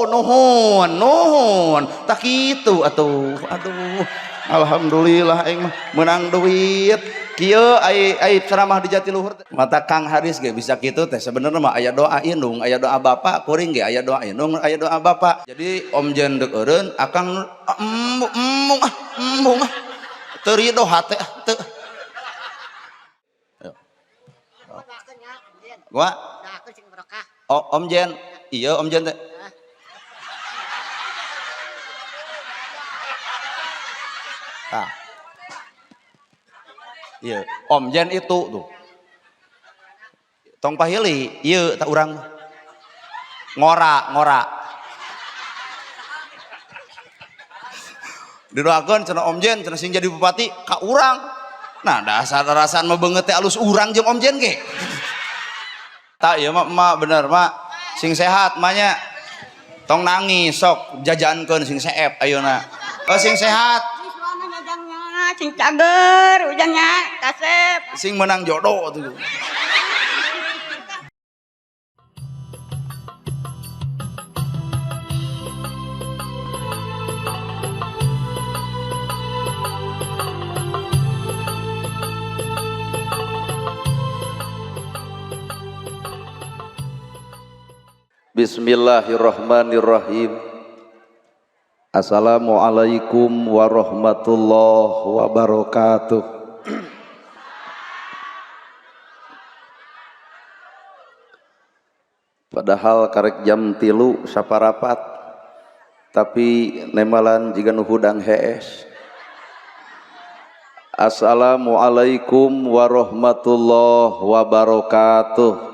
Nuhun, nuhun. Tak kitu atuh. Aduh, alhamdulillah aing mah menang duit. Kieu ai ai ceramah di Jatiluhur mata Kang Haris ge bisa kitu teh sebenarnya mah aya doa indung, aya doa bapak, kuring ge aya doa indung, aya doa bapak. Jadi Om Jen deuk eureun, akang embung embung ah, embung ah. Teu rido hate ah, teu. Gua oh, Om Jen, iya Om Jen teh. Tah. Iya, Om Jen itu tuh. Tong pahili, iya tak urang ngora, ngora. Didoakeun cenah Om Jen, cenah sing jadi bupati ka urang. Nah, dasar rasaan mah beungeut teh alus urang jeung Om Jen ge. Tak ieu mah emak bener mak, sing sehat mah. Tong nangis sok jajankeun sing seep ayeuna. Oh sing sehat. Sing cager ujangnya kasep. Sing menang jodoh tuh. Bismillahirrahmanirrahim. Assalamualaikum warahmatullahi wabarakatuh. Padahal karek jam 3 saparapat, tapi nemalan jiga nu hudang hees. Assalamualaikum warahmatullahi wabarakatuh.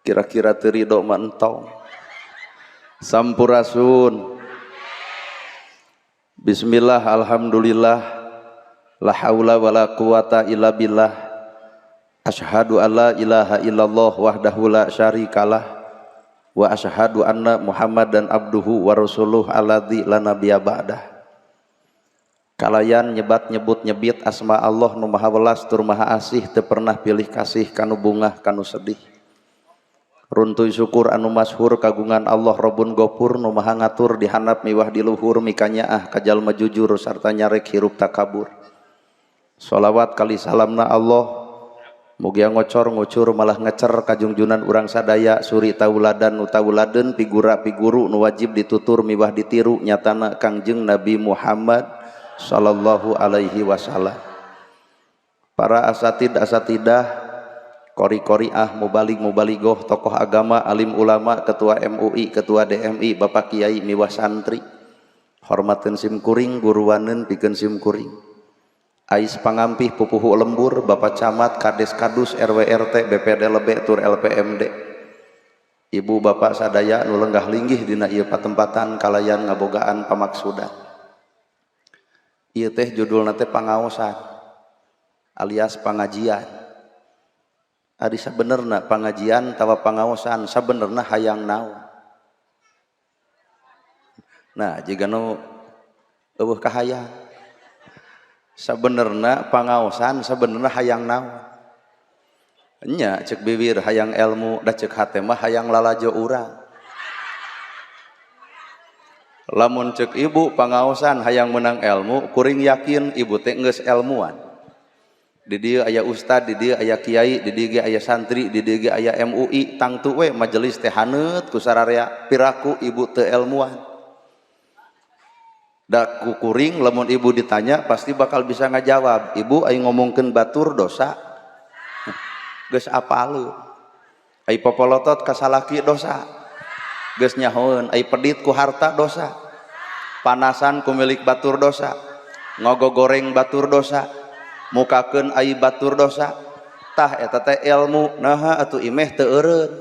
Kira-kira teu ridho mah entong. Sampurasun. Bismillah, alhamdulillah, la haula wala quwata illa billah. Asyhadu alla ilaha illallah wahdahu la syarikalah wa asyhadu anna Muhammadan abduhu wa rasuluh alladzi la nabiyya ba'dah. Kalayan nyebat nyebut nyebit asma Allah nu maha welas tur maha asih, teu pernah pilih kasih kanu bungah kanu sedih. Runtuy syukur anu masyhur kagungan Allah Robun Gopur nu maha ngatur dihanap miwah di luhur mikanyaah ka jalma jujur sarta nyarek hirup takabur. Sholawat kali salamna Allah mugia ngocor ngucur malah ngecer kajungjunan urang sadaya suri tauladan nu tauladeun pigura piguru nu wajib ditutur miwah ditiru nyatana Kangjeng Nabi Muhammad sallallahu alaihi wasallam. Para asatid asatidah, kori-koriah, mubalig mubaligoh, tokoh agama, alim ulama, ketua MUI, ketua DMI, bapak kiai miwah santri, hormateun sim kuring, guruaneun pikeun sim kuring, ais pangampih pupuhu lembur, bapak camat, kades kadus, RW RT, BPD lebe tur LPMD, ibu bapak sadaya nu lenggah linggih dina ieu patempatan kalayan ngabogaan pamaksudan. Ieu teh judulna teh pangaosan alias pangajian. Ari sabenerna pangajian tawa pangaosan sabenerna hayang naon. Nah, jiga nu eueuh kahayang. Sabenerna pangaosan sabenerna hayang naon. Nya ceuk bibir hayang ilmu, da ceuk hate mah hayang lalajo urang. Lamun ceuk ibu pangaosan hayang menang ilmu, kuring yakin ibu teh geus ilmuan. Di dieu aya ustad, di dieu aya kiai, di dieu ge aya santri, di dieu ge aya MUI, tangtu we majelis teh haneut ku sararea piraku ibu teu ilmuan. Da ku kuring lamun ibu ditanya pasti bakal bisa ngajawab. Ibu ai ngomongkeun batur dosa. Geus apaleun. Ai popolotot ka salaki dosa. Geus nyahoeun, ai pedit ku harta dosa. Panasan ku milik batur dosa. Ngogogoreng batur dosa. Mukakeun ai batur dosa. Tah eta teh ilmu naha atuh imeh teu eureun.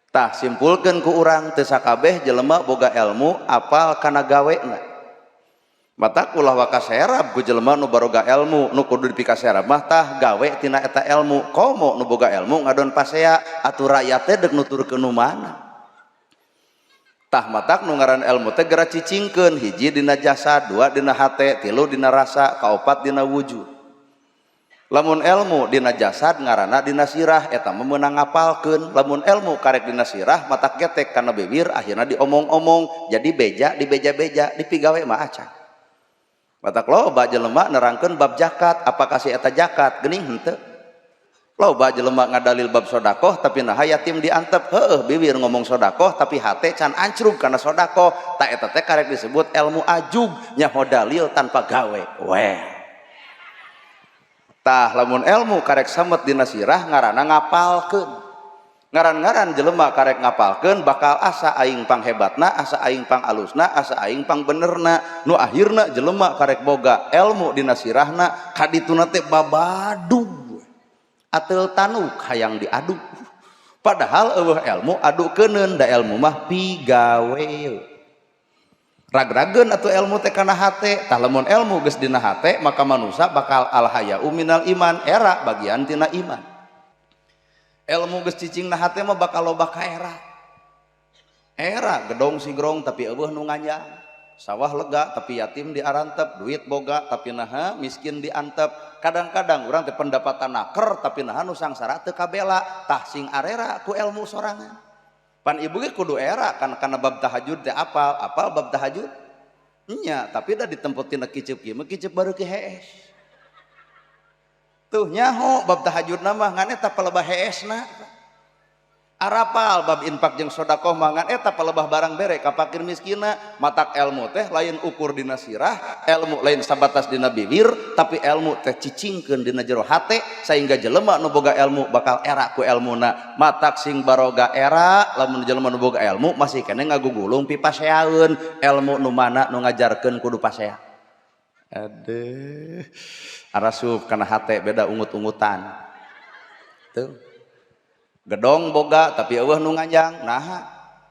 Tah simpulkeun ku urang teu sakabeh jelema boga ilmu apal kana gawena. Mata ulah waka serab ku jelema nu baroga ilmu nu kudu dipikaserab mah tah gawe tina eta ilmu. Komo nu boga ilmu ngadon pasea atuh rakyat teh deuk nuturkeun nu mana. Tah matak nu ngaran ilmu teh geura cicingkeun, hiji dina jasa, dua dina hate, tilu dina rasa, kaopat dina wujud. Lamun ilmu dina jasad ngaranna dina sirah, eta mah meunang ngapalkeun. Lamun ilmu karek dina sirah matak getek kana bibir, akhirna diomong-omong jadi beja, dibeja-beja, dipigawe mah acan. Matak loba jelema nerangkeun bab zakat, apakah si eta zakat geuning henteu. Loba jelema ngadalil bab sodakoh tapi naha yatim diantep. Heueuh, bibir ngomong sodakoh tapi hate can ancrug kana sodakoh. Tak eta teh karek disebut ilmu ajug, nyaho dalil tanpa gawe weh. Tah lamun ilmu karek samet dina sirah ngaranna ngapalkeun. Ngaran-ngaran jelema karek ngapalkeun bakal asa aing panghebatna, asa aing pangalusna, asa aing pangbenerna. Nu akhirna jelema karek boga ilmu dina sirahna kadituna teh babadug. Ateul tanuk hayang diadu. Padahal eueuh ilmu adu keuneun, da ilmu mah pigawe. Ragrageun atuh ilmu teh kana hate. Tah lamun ilmu geus dina hate maka manusia bakal al haya'u minal iman, era bagian tina iman. Ilmu geus cicing na hate mah bakal loba ka era. Era gedong sigrong tapi eueuh nu nganjang. Sawah lega tapi yatim diarantep, duit boga tapi naha miskin diantep. Kadang-kadang urang teh pendapatan naker tapi naha nu sangsara teu kabela. Tah sing arera ku ilmu sorangan. Pan ibu ge kudu era kan kana bab tahajud teh apal, apal bab tahajud? Nya, tapi da ditempot tina kiceup kieu mah kiceup baru ke hees. Tuh nyaho bab tahajud mah ngan eta palebah heesna. Arapal bab infak jeung sedekah mah ngan eta palebah barang bere ka fakir miskina. Matak ilmu teh lain ukur dina sirah, ilmu lain sabatas dina bibir, tapi ilmu teh cicingkeun dina jero hate sehingga jelema nu boga ilmu bakal era ku elmuna. Matak sing baroga era lamun jelema nu boga ilmu masih keneh ngagugulung pipaseaeun. Ilmu nu mana nu ngajarkeun kudu pasea. Aduh, arasup kana hate beda ungut-ungutan. Tuh. Gedong boga tapi eueuh nu nganjang, naha?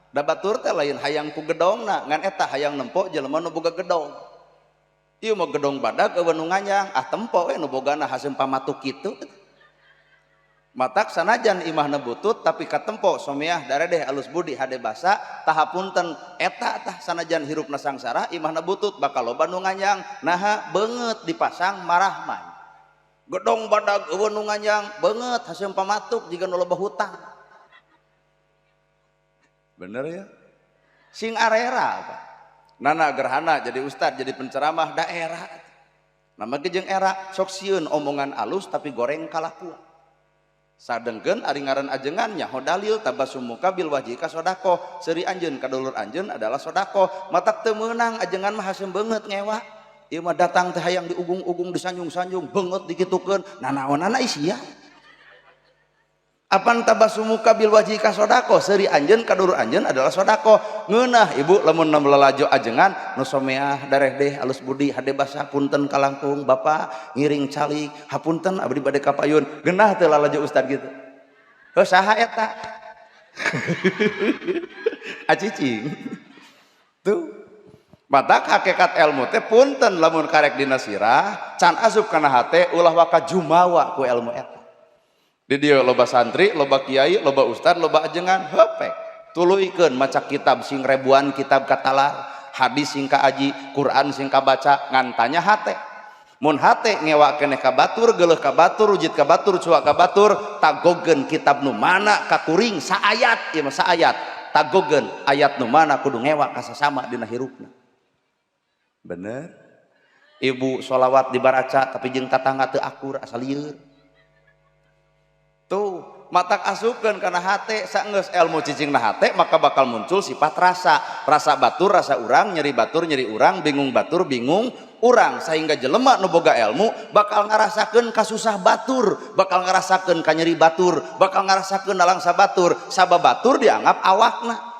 Da batur teh lain hayang ku gedongna, ngan eta hayang nempo jelema nu boga gedong. Ieu mah gedong badag eueuh nu nganjang, ah tempo we nu bogana haseum pamatuk kitu. Matak sanajan imahna butut tapi katempo someah daredeh alus budi hade basa, tah hapunten eta tah sanajan hirupna sangsara imahna butut bakal loba nu nganjang, naha beungeut dipasang marahman. Gedong badag eueuh nu nganjang beungeut haseum pamatuk jiga nu loba hutang. Bener ya? Sing arera Pak. Nana gerhana jadi ustad jadi penceramah daerah. Nama ge jeung era sok sieun omongan alus tapi goreng kalakuan. Sadengkeun ari ngaran ajengan nyaho dalil tabasumuka bil wajhika sodakoh, seuri anjeun ka dulur anjeun adalah sodakoh. Matak teu meunang ajengan mah haseum beungeut ngewa. Ieu mah datang teh hayang diugung-ugung disanjung-sanjung beungeut dikitukeun nanaonana isia. Apan tabasumuka bil wajhika sodakoh, seuri anjeun ka dulur anjeun adalah sodakoh. Ngeunah ibu lamun lalajo ajengan nu someah darehdeh alus budi hade basa punten kalangkung bapak ngiring calik hapunten abdi bade ka payun. Geunah teu lalajo ustad gitu. Heuh saha eta? Acicing. Tuh. Matak hakikat ilmu teh punten lamun karek dina sirah can asup kana hate ulah waka jumawa ku ilmu eta. Di dieu loba santri, loba kiai, loba ustad, loba ajengan, hepek. Tuluykeun maca kitab sing ribuan kitab katalar, hadis sing kaaji, Quran sing kabaca, ngan tanya hate. Mun hate ngewa keneh ka batur, geuleuh ka batur, rujit ka batur, cuak ka batur, tagogeun kitab nu mana ka kuring saayat, ieu mah saayat. Tagogeun ayat nu mana kudu ngewa ka sasama dina hirupna. Bener? Ibu sholawat dibaraca tapi jeung tatangga teu akur asa lieur. Tuh, matak asupkeun kana hate saenggeus ilmu cicing na hate maka bakal muncul sifat rasa. Rasa batur, rasa urang, nyeri batur, nyeri urang, bingung batur, bingung urang, sehingga jelema nu boga ilmu bakal ngarasakeun kasusah batur, bakal ngarasakeun kanyeri batur, bakal ngarasakeun nalangsa batur, sabab batur dianggap awakna.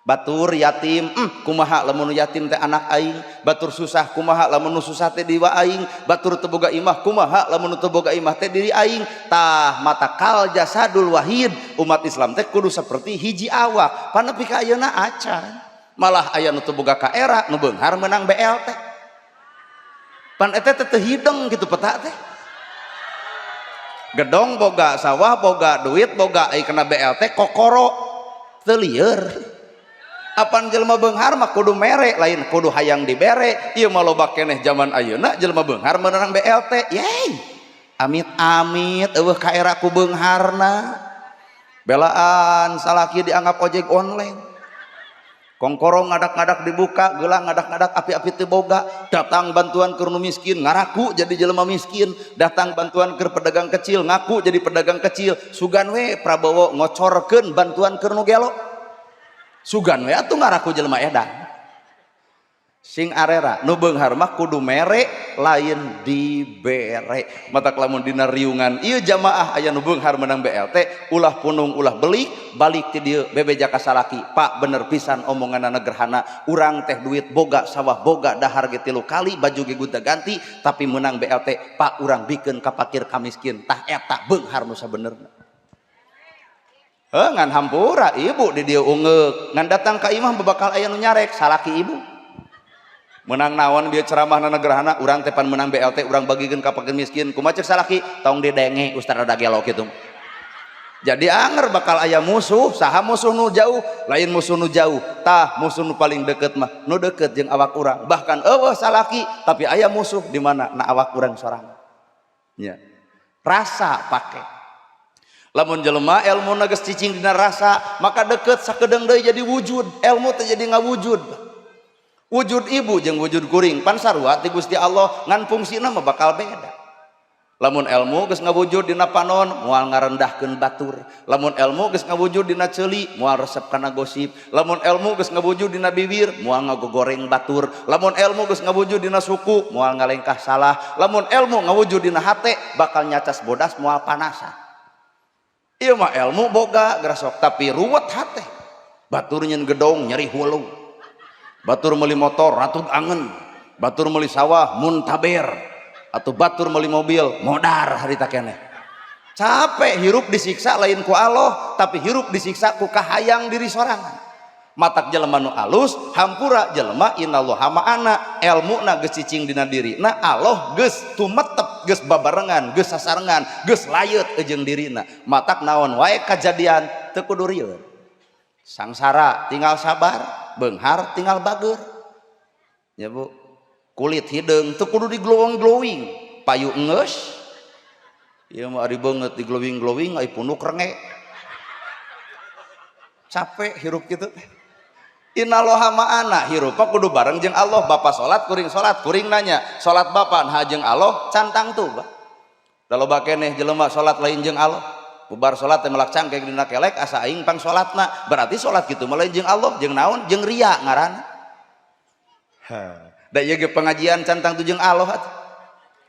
Batur yatim, kumaha lamun yatim teh anak aing, batur susah kumaha lamun susah teh diwa aing, batur teu boga imah kumaha lamun teu boga imah teh diri aing. Tah mata kal jasadul wahid, umat Islam teh kudu seperti hiji awak. Pan nepi ka ayeuna acan. Malah aya nu teu boga ka era nu beunghar meunang BLT. Pan eta teh teu hideng kitu peta teh. Gedong boga, sawah boga, duit boga, ai kena BLT kokoro teu lieur. Apan jelema beunghar mah kudu mere, lain kudu hayang dibere. Ieu mah loba keneh jaman ayeuna jelema beunghar meunang BLT. Yeay. Amit-amit eueuh kaera ku beungharna. Belaan salaki dianggap ojek online. Kongkorong ngadak-ngadak dibuka, gelang ngadak-ngadak api-api teu boga, datang bantuan keur nu miskin, ngaraku jadi jelema miskin, datang bantuan keur pedagang kecil, ngaku jadi pedagang kecil, sugan we Prabowo ngocorkeun bantuan keur nu gelo. Sugan we atuh ngaraku jelema edan. Sing arera nu beunghar mah kudu mere lain dibere. Matak lamun dina riungan ieu jamaah aya nu beunghar menang BLT, ulah punung ulah beli, balik ti dieu bebeja ka salaki, Pak bener pisan omonganana gerhana, urang teh duit boga sawah boga dahar ge 3 kali baju ge gonta ganti tapi menang BLT, Pak urang bikeun ka fakir ka miskin, tah eta beunghar nu sabenerna. Heuh ngan hampura ibu di dieu ungeuk, ngan datang ka imah bakal aya nu nyarek salaki ibu. Menang naon dia ceramah na gerhana, urang teh pan menang BLT urang bagikeun ka fakir miskin, kumaha cek salaki tong didenge ustaz rada gelo kitu. Jadi anger bakal aya musuh, saha musuh nu jauh, lain musuh nu jauh, tah musuh nu paling deket mah nu deket jeung awak urang, bahkan eueuh salaki tapi aya musuh di mana na awak urang sorangan. Nya. Rasa pake. Lamun jelema elmuna geus cicing dina rasa, maka deket sakedeung deui jadi wujud, elmu teh jadi ngawujud. Wujud ibu jeung wujud kuring pan sarua ti Gusti Allah, ngan fungsina mah bakal beda. Lamun elmu geus ngawujud dina panon moal ngarendahkeun batur, lamun elmu geus ngawujud dina ceuli moal resep kana gosip, lamun elmu geus ngawujud dina bibir moal ngagogoreng batur, lamun elmu geus ngawujud dina suku moal ngalengkah salah, lamun elmu ngawujud dina hate bakal nyacas bodas moal panasan. Ieu mah elmu boga gerasok tapi ruwet hate. Batur nyeun gedong nyeri hulu, batur meuli motor ratud angen, batur meuli sawah muntaber, atau batur meuli mobil modar harita keneh. Capek hirup disiksa lain ku Allah tapi hirup disiksa ku kahayang diri sorangan. Matak jelema nu alus hampura jelema innallaha ma'ana, elmuna geus cicing dina dirina, Allah geus tumetep, geus babarengan, geus sasarengan, geus layeut jeung dirina. Matak naon wae kajadian teu kudu rieut. Sangsara tinggal sabar, beunghar tinggal bager. Ya Bu, kulit hideung teu kudu di glowing-glowing, payu enggeus. Ieu mah ari beungeut di glowing-glowing ai punuk renge. Capek hirup kitu teh. Innallaha ma'ana, hirup mah kudu bareng jeung Allah. Bapak salat, kuring salat, kuring nanya, salat bapak nah jeung Allah cantang tuh, Pak. Da loba keneh jelema salat lain jeung Allah. Bubar salat teh melak cangkeng dina kelek asa aing pang salatna. Berarti salat kitu mah lain jeung Allah, jeung naon? Jeung ria ngaranna. Ha, da ieu ge pengajian cantang tu jeung Allah atuh.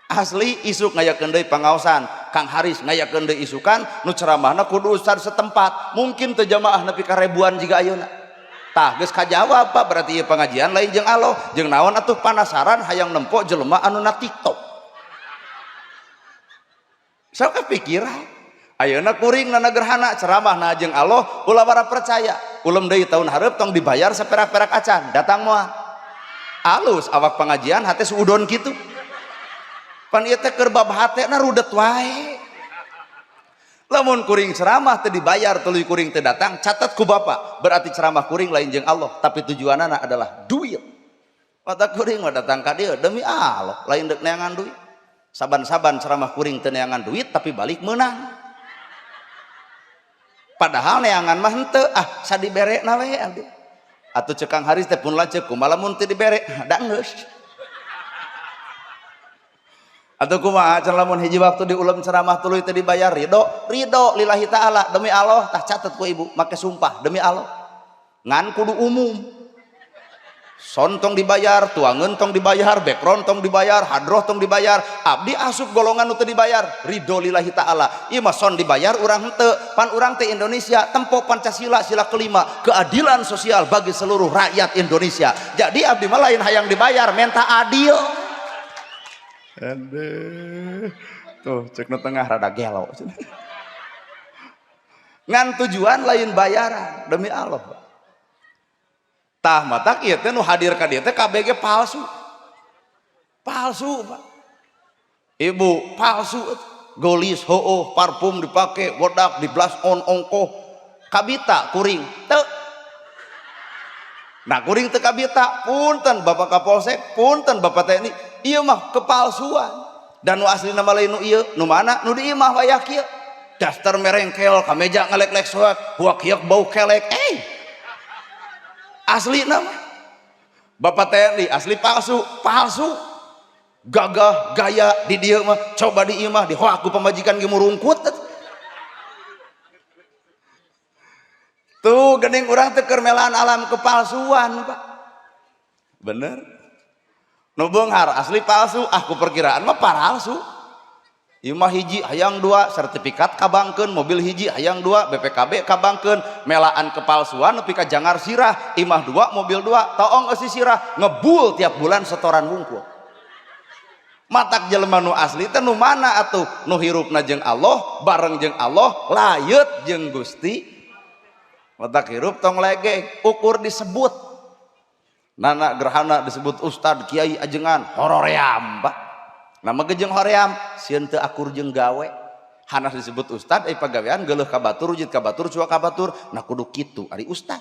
Asli isuk ngayakeun deui pangaosan, Kang Haris ngayakeun deui isukan nu ceramahna kudu ustad setempat, mungkin teu jamaah nepi ka ribuan jiga ayeuna. Tah geus kajawab Pak, berarti ieu pengajian lain jeung Allah, jeung naon atuh panasaran hayang nempo jelema anu na TikTok. Sok kepikiran. Ayeuna kuring nana gerhana ceramahna jeung Allah ulah wara percaya. Ulem deui tahun hareup tong dibayar saperak-perak acan, datang moal. Alus awak pengajian hate suudon kitu. Pan ieu teh keur bab hatena rudet wae. Lamun kuring ceramah teu dibayar tuluy kuring teu datang, catat ku bapak, berarti ceramah kuring lain jeung Allah, tapi tujuanana adalah duit. Mata kuring mah datang ka dieu demi Allah, lain deuk neangan duit. Saban-saban ceramah kuring teu neangan duit tapi balik meunang. Padahal neangan mah henteu, ah sadiberena we abdi. Atuh ceuk Kang Haris teh pun lanceuk kumaha lamun teu dibere, da geus. Atau kumaha cenah lamun hiji waktu diulem ceramah tuluy teu dibayar, ridho, ridho lillahi ta'ala demi Allah, tah catet ku ibu make sumpah demi Allah. Ngan kudu umum. Son tong dibayar, tuangan tong dibayar, background tong dibayar, hadroh tong dibayar, abdi asup golongan nu teu dibayar, ridho lillahi ta'ala. Ieu mah son dibayar urang henteu, pan urang teh Indonesia tempo Pancasila sila kelima, keadilan sosial bagi seluruh rakyat Indonesia. Jadi abdi mah lain hayang dibayar, menta adil. Aduh, tuh cek nu tengah rada gelo. Ngan tujuan lain bayaran demi Allah. Tah matak ieu teh nu hadir ka dieu teh KBG palsu. Palsu, Pak. Ibu palsu. Golis hooh, parfum dipake, wedak di blush on ongkoh. Kabita kuring teu. Nah kuring teu kabita, punten Bapak Kapolsek, punten Bapak TNI, ieu mah kepalsuan. Dan nu aslina mah lain nu ieu, nu mana? Nu di imah wayah kieu. Daftar merengkel ka meja ngalek-lek soak, huak hiak bau kelek. Asli nama. Bapak TNI asli palsu, palsu. Gagah gaya di dieu mah, coba di imah dihoak ku pamajikan ge murungkut. Tuh geuning urang teh keur melaan alam kepalsuan, Pak. Bener. Nu beunghar asli palsu, ah ku perkiraan mah palsu. Imah hiji hayang dua, sertifikat kabangkeun, mobil hiji hayang dua, BPKB kabangkeun, melaan kepalsuan nepi ka jangar sirah, imah dua, mobil dua, toong eusi sirah, ngebul tiap bulan setoran wungkul. Matak jelema nu asli teh nu mana atuh? Nu hirupna jeung Allah, bareng jeung Allah, layeut jeung Gusti. Matak hirup tong legeg, ukur disebut. Nana gerhana disebut ustad, kiai ajengan, horoream, Pak. Nama gejeng hoream, sieun teu akur jeung gawe. Hanas disebut ustad, ai pagawean geuleuh ka batur, rujit ka batur, cuak ka batur, nah kudu kitu ari ustad.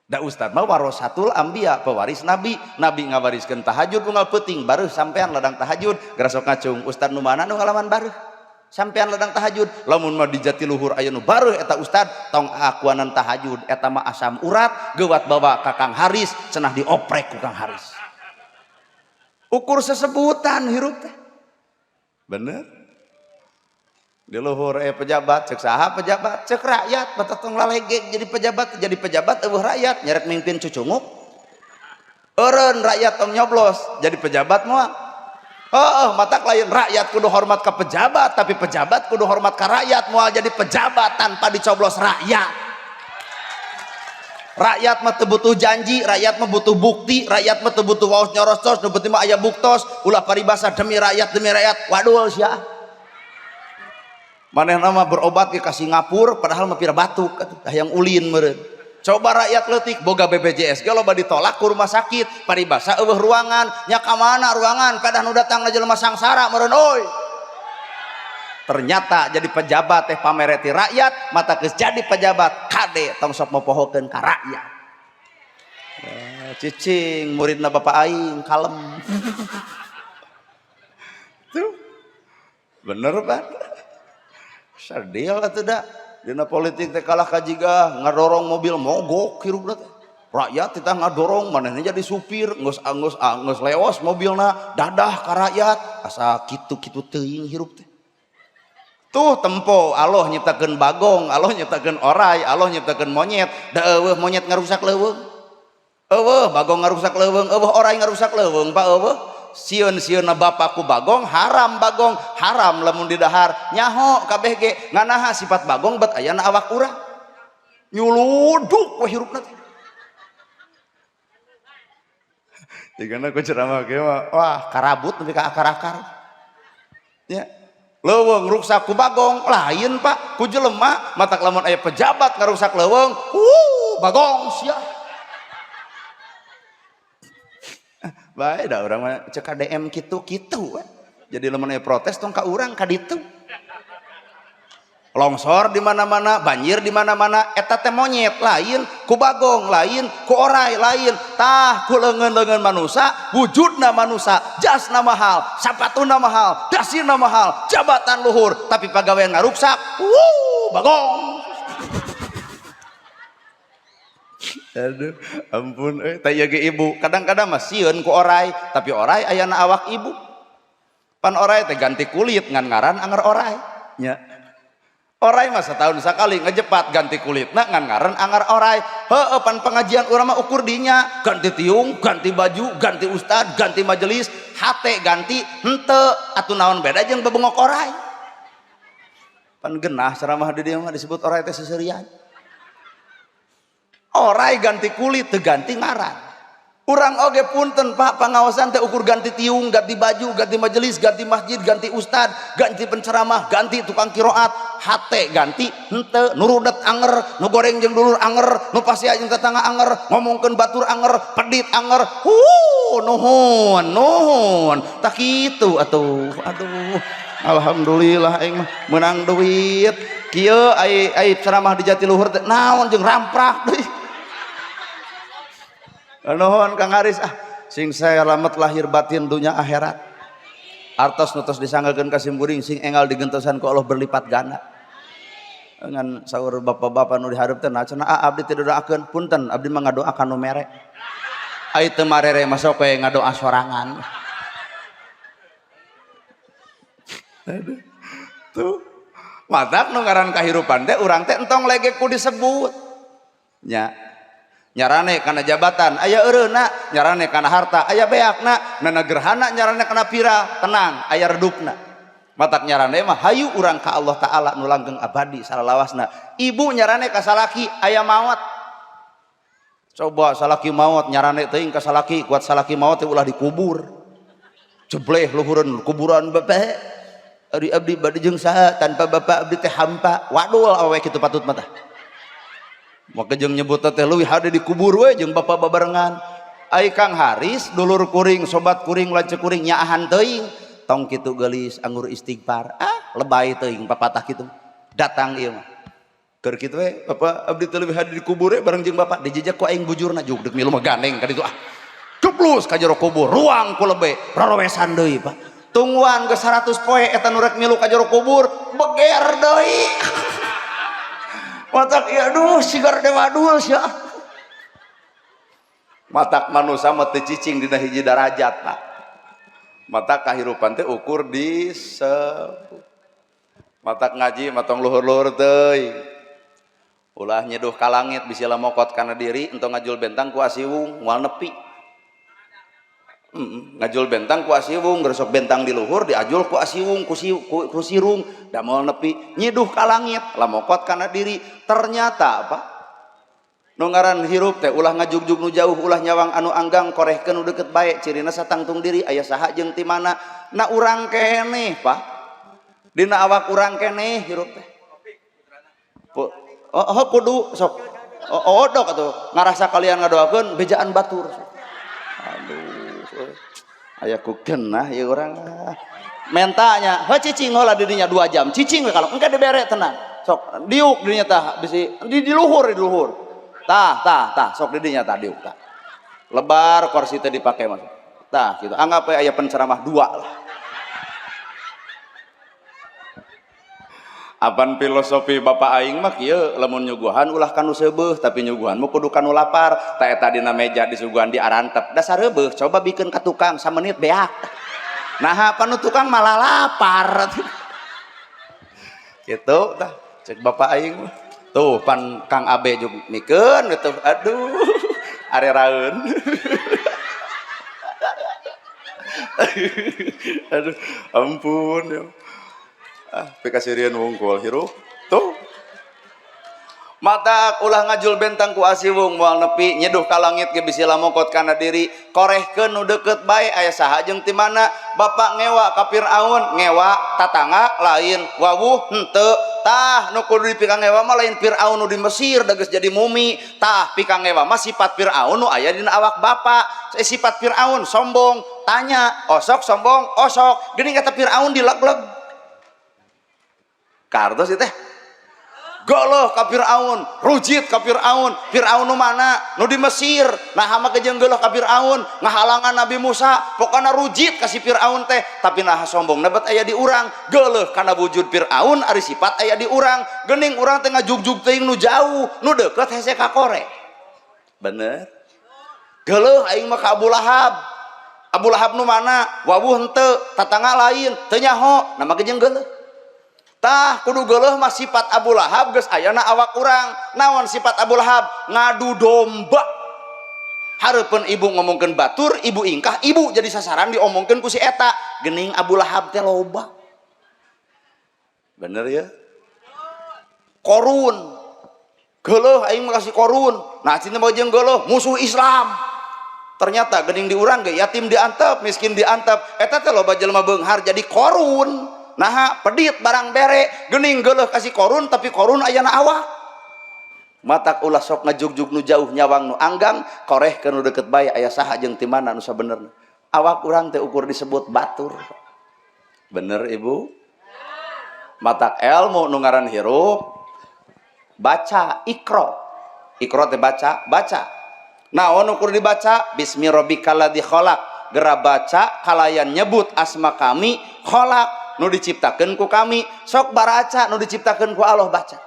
Da ustad mah warasatul anbiya, pewaris nabi. Nabi ngawariskeun tahajud unggal peuting, bareuh sampean ladang tahajud, gerasok ngacung, ustad nu mana nu ngalaman bareuh? Sampean ladang tahajud, lamun mah di Jatiluhur aya nu bareuh eta ustad, tong akuanan tahajud, eta mah asam urat, geuwat bawa ka Kang Haris, cenah dioprek ku Kang Haris. Ukur sesebutan hirup teh. Bener? Di luhur pejabat, cek saha pejabat, cek rakyat, batak tong lalegeg jadi pejabat eueuh rakyat, nyerek mimpin cucunguk. Eureun rakyat tong nyoblos, jadi pejabat moal. Heeh, matak lain rakyat kudu hormat ka pejabat, tapi pejabat kudu hormat ka rakyat, moal jadi pejabat tanpa dicoblos rakyat. Rakyat mah teu butuh janji, rakyat mah butuh bukti, rakyat mah teu butuh waos nyorostos, nu penting mah aya buktos, ulah paribasa demi rakyat, wadul sia. Manehna mah berobat ke Singapura padahal mah pira batuk atuh, hayang ulin meureun. Coba rakyat leutik boga BPJS ge loba ditolak ku rumah sakit, paribasa eueuh ruangan, nya ka mana ruangan, pedah nu datang jelema sangsara meureun euy. Ternyata jadi pejabat teh pamereti rakyat, mata geus jadi pejabat kade tong sok mopohokeun ka rakyat. Cicing muridna bapak aing kalem. Tuh. Bener Pak. Sadil atuh da. Dina politik teh kalah ka jiga ngadorong mobil mogok hirupna teh. Rakyat teh ngadorong manehna jadi supir, geus geus geus leos mobilna dadah ka rakyat, asa kitu-kitu teuing hirup teh. Tuh tempo Allah nyiptakeun bagong, Allah nyiptakeun orai, Allah nyiptakeun monyet, da eueuh monyet ngarusak leuweung. Eueuh bagong ngarusak leuweung, eueuh orai ngarusak leuweung, Pak eueuh. Sieun-sieunna bapakku bagong, haram bagong, haram lamun didahar. Nyaho kabeh ge nganaha sifat bagong bet ayana awak urang. Nyuluduk we hirupna teh. Jigana ku ceramah ge mah, wah karabut nepi ka akar-akar. Ya. Leuweung ruksak ku bagong, lain Pak, ku jelema, matak lamun aya pejabat ngarusak leuweung, bagong sia. Bae da urang mah cek KDM kitu-kitu we. Jadi lamun aya protes tong ka urang ka ditu. Longsor di mana-mana, banjir di mana-mana, eta teh monyet lain, ku bagong lain, ku orai lain, tah ku leungeun-leungeun manusa, wujudna manusa, jasna mahal, sapatuna mahal, dasina mahal, jabatan luhur, tapi pagawean ngaruksak, bagong. Aduh, ampun euy, teh ieu ge ibu, kadang-kadang mah sieun ku orai, tapi orai ayana awak ibu. Pan orai teh ganti kulit ngan ngaran anger orai, nya. Orai mah setahun sekali ngejepat ganti kulitna ngan ngaran angar orai. Heueuh pan pengajian urang mah ukur dinya, ganti tiung, ganti baju, ganti ustad, ganti majelis, hate ganti henteu atuh naon beda jeung bebengok orai. Pan genah ceramah di dieu mah disebut orai teh seserian. Orai ganti kulit teu ganti ngaran. Urang oge punten Pak, pangaosan teh ukur ganti tiung, ganti baju, ganti majelis, ganti masjid, ganti ustad, ganti penceramah, ganti tukang kiroat, hate ganti henteu, nu rudet anger, nu goreng jeung dulur anger, nu pasia jeung tetangga anger, ngomongkeun batur anger, pedit anger. Nuhun, nuhun. Tah kitu atuh. Aduh, alhamdulillah aing mah meunang duit. Kieu ai ai ceramah di Jatiluhur teh naon jeung ramprak deui. Nuhun Kang Haris, ah sing salamet lahir batin dunia akhirat. Artos nu tos disanggakeun ka simkuring sing enggal digentosan ku Allah berlipat ganda. Ngan saur bapak-bapak nu dihareup teh nah cenah abdi teh doakeun punten abdi mah ngadoakan nu mere. Ai teu marere mah sok we ngadoa sorangan. Aduh. Tuh. Matak nu ngaran kahirupan teh urang teh entong legek ku disebut. Nya. Nyarane kana jabatan aya eureuna, nyarane kana harta aya beakna, nana gerhana nyarane kana pira, tenang aya redupna. Matak nyarane mah hayu urang ka Allah Ta'ala nu langgeng abadi salalawasna. Ibu nyarane ka salaki aya maot. Coba salaki maot nyarane teuing ka salaki, kuat salaki maot teh ulah dikubur. Jebleh luhureun kuburan bapak. Ari abdi bade jeung saha tanpa bapak abdi teh hampa. Wadul awewe kitu patut mah tah. Maka jeung nyebut teh leuwih hade dikubur we jeung bapak babarengan. Ai Kang Haris dulur kuring, sobat kuring, lanceuk kuring nyaahan teuing. Tong kitu geulis anggur istighfar. Ah, lebay teuing papatah kitu. Datang ieu mah. Keur kitu we bapak abdi teh leuwih hade dikubur we bareng jeung bapak dijejak ku aing bujurna juk deuk milu mah gandeng ka ditu ah. Cuplus ka jero kubur, ruang ku lebe, rorowesan deui Pak. Tungguan ke 100 poe eta nu rek milu ka jero kubur, beger deui. Matak ieu aduh sigar dewa wadul sia. Matak manusia mah teu cicing dina hiji darajat Pak. Matak kahirupan teh ukur disebut. Matak ngaji matong luhur-luhur teuing. Ulah nyeduh ka langit bisi lamokot kana diri entong ngajul bentang ku asiwung moal nepi. Ngajul bentang ku asiwung gresok bentang di luhur diajul ku asiwung ku sirung da moal nepi nyiduh ka langit lamokot kana diri. Ternyata apa nu ngaran hirup teh ulah ngajugjug nu jauh ulah nyawang anu anggang korehkeun nu deukeut bae cirina satangtung diri aya saha jeung ti mana na urang keneh Pak dina awak urang keneh hirup teh oh, oh kudu sok oh, odok atuh ngarasa kalian ngadoakeun bejaan batur. Aduh aya ku genah ieu urang mentanya heuh cicing heula di dinya 2 jam cicing we kalau engke dibere tenang sok diuk di dinya tah bisi di luhur di luhur tah tah tah sok di dinya tah diuk tah lebar kursi teh dipake mah tah kitu anggap we aya penceramah 2 lah. Apan filosofi bapak aing mah kieu lamun nyuguhan ulah kanu seubeuh tapi nyuguhan mah kudu kanu lapar ta eta dina meja disuguhan di arantep dasar reubeuh coba bikeun ka tukang samenit beak nah panu tukang malah lapar kitu tah cek bapak aing mah tuh pan Kang Abe jeung mikeun gitu aduh areraeun aduh ampun ya. Ah, pikasirieun wungkul hirup tuh Matak ulah ngajul bentang ku asiwung moal nepi nyeduh ka langit ge bisi lamokot kana diri korehkeun nu deukeut bae aya saha jeung ti mana bapak ngewa ka Firaun ngewa tatangga lain wawuh henteu tah nu kudu dipikang ngewa mah lain Firaun nu di Mesir da geus jadi mumi tah pikang ngewa mah sifat Firaun nu aya dina awak bapak sifat Firaun sombong tanya osok sombong osok geuning kata Firaun dileg-leg kartos ieu teh Goloh ka Firaun, rujit ka Firaun, Firaun nu mana? Nu di Mesir. Nah hama ke jeung geuleuh ka Firaun, ngahalangan Nabi Musa, pokona rujit ka si Firaun teh, tapi nah sombong bet aya di urang, geuleuh kana wujud Firaun ari sifat aya di urang, geuning urang teh ngajugjug teuing nu jauh, nu deukeut hese ka kore. Bener? Geuleuh aing mah ka Abu Lahab. Abu Lahab nu mana? Wawuh henteu, tatangga lain, teu nyaho, nah mah jeung geuleuh. Tah kudu geuleuh mah sifat Abu Lahab geus ayana awak urang. Naon sifat Abu Lahab? Ngadu domba. Hareupeun ibu ngomongkeun batur, ibu ingkah, ibu jadi sasaran diomongkeun ku si eta. Geuning Abu Lahab teh loba. Bener ya? Korun. Geuleuh aing mah kasih korun. Nah cinta mau jeung geuleuh musuh Islam. Ternyata geuning di urang ge yatim diantep, miskin diantep. Eta teh loba jelema beunghar jadi korun. Nah pedit barang bere geuning geuleuh kasih korun tapi korun ayana awak. Matak ulah sok ngajugjug nu jauh nyawang nu anggang korehkeun nu deukeut bae aya saha jeung ti mana nu sabenerna. Awak urang teh ukur disebut batur. Bener ibu? Matak ilmu nu ngaran hirup baca ikro. Ikro teh baca, baca. Naon ukur dibaca? Bismi rabbikal ladzi khalaq. Gera baca kalayan nyebut asma kami kholak nu diciptakeun ku kami. Sok baraca nu diciptakeun ku Allah baca.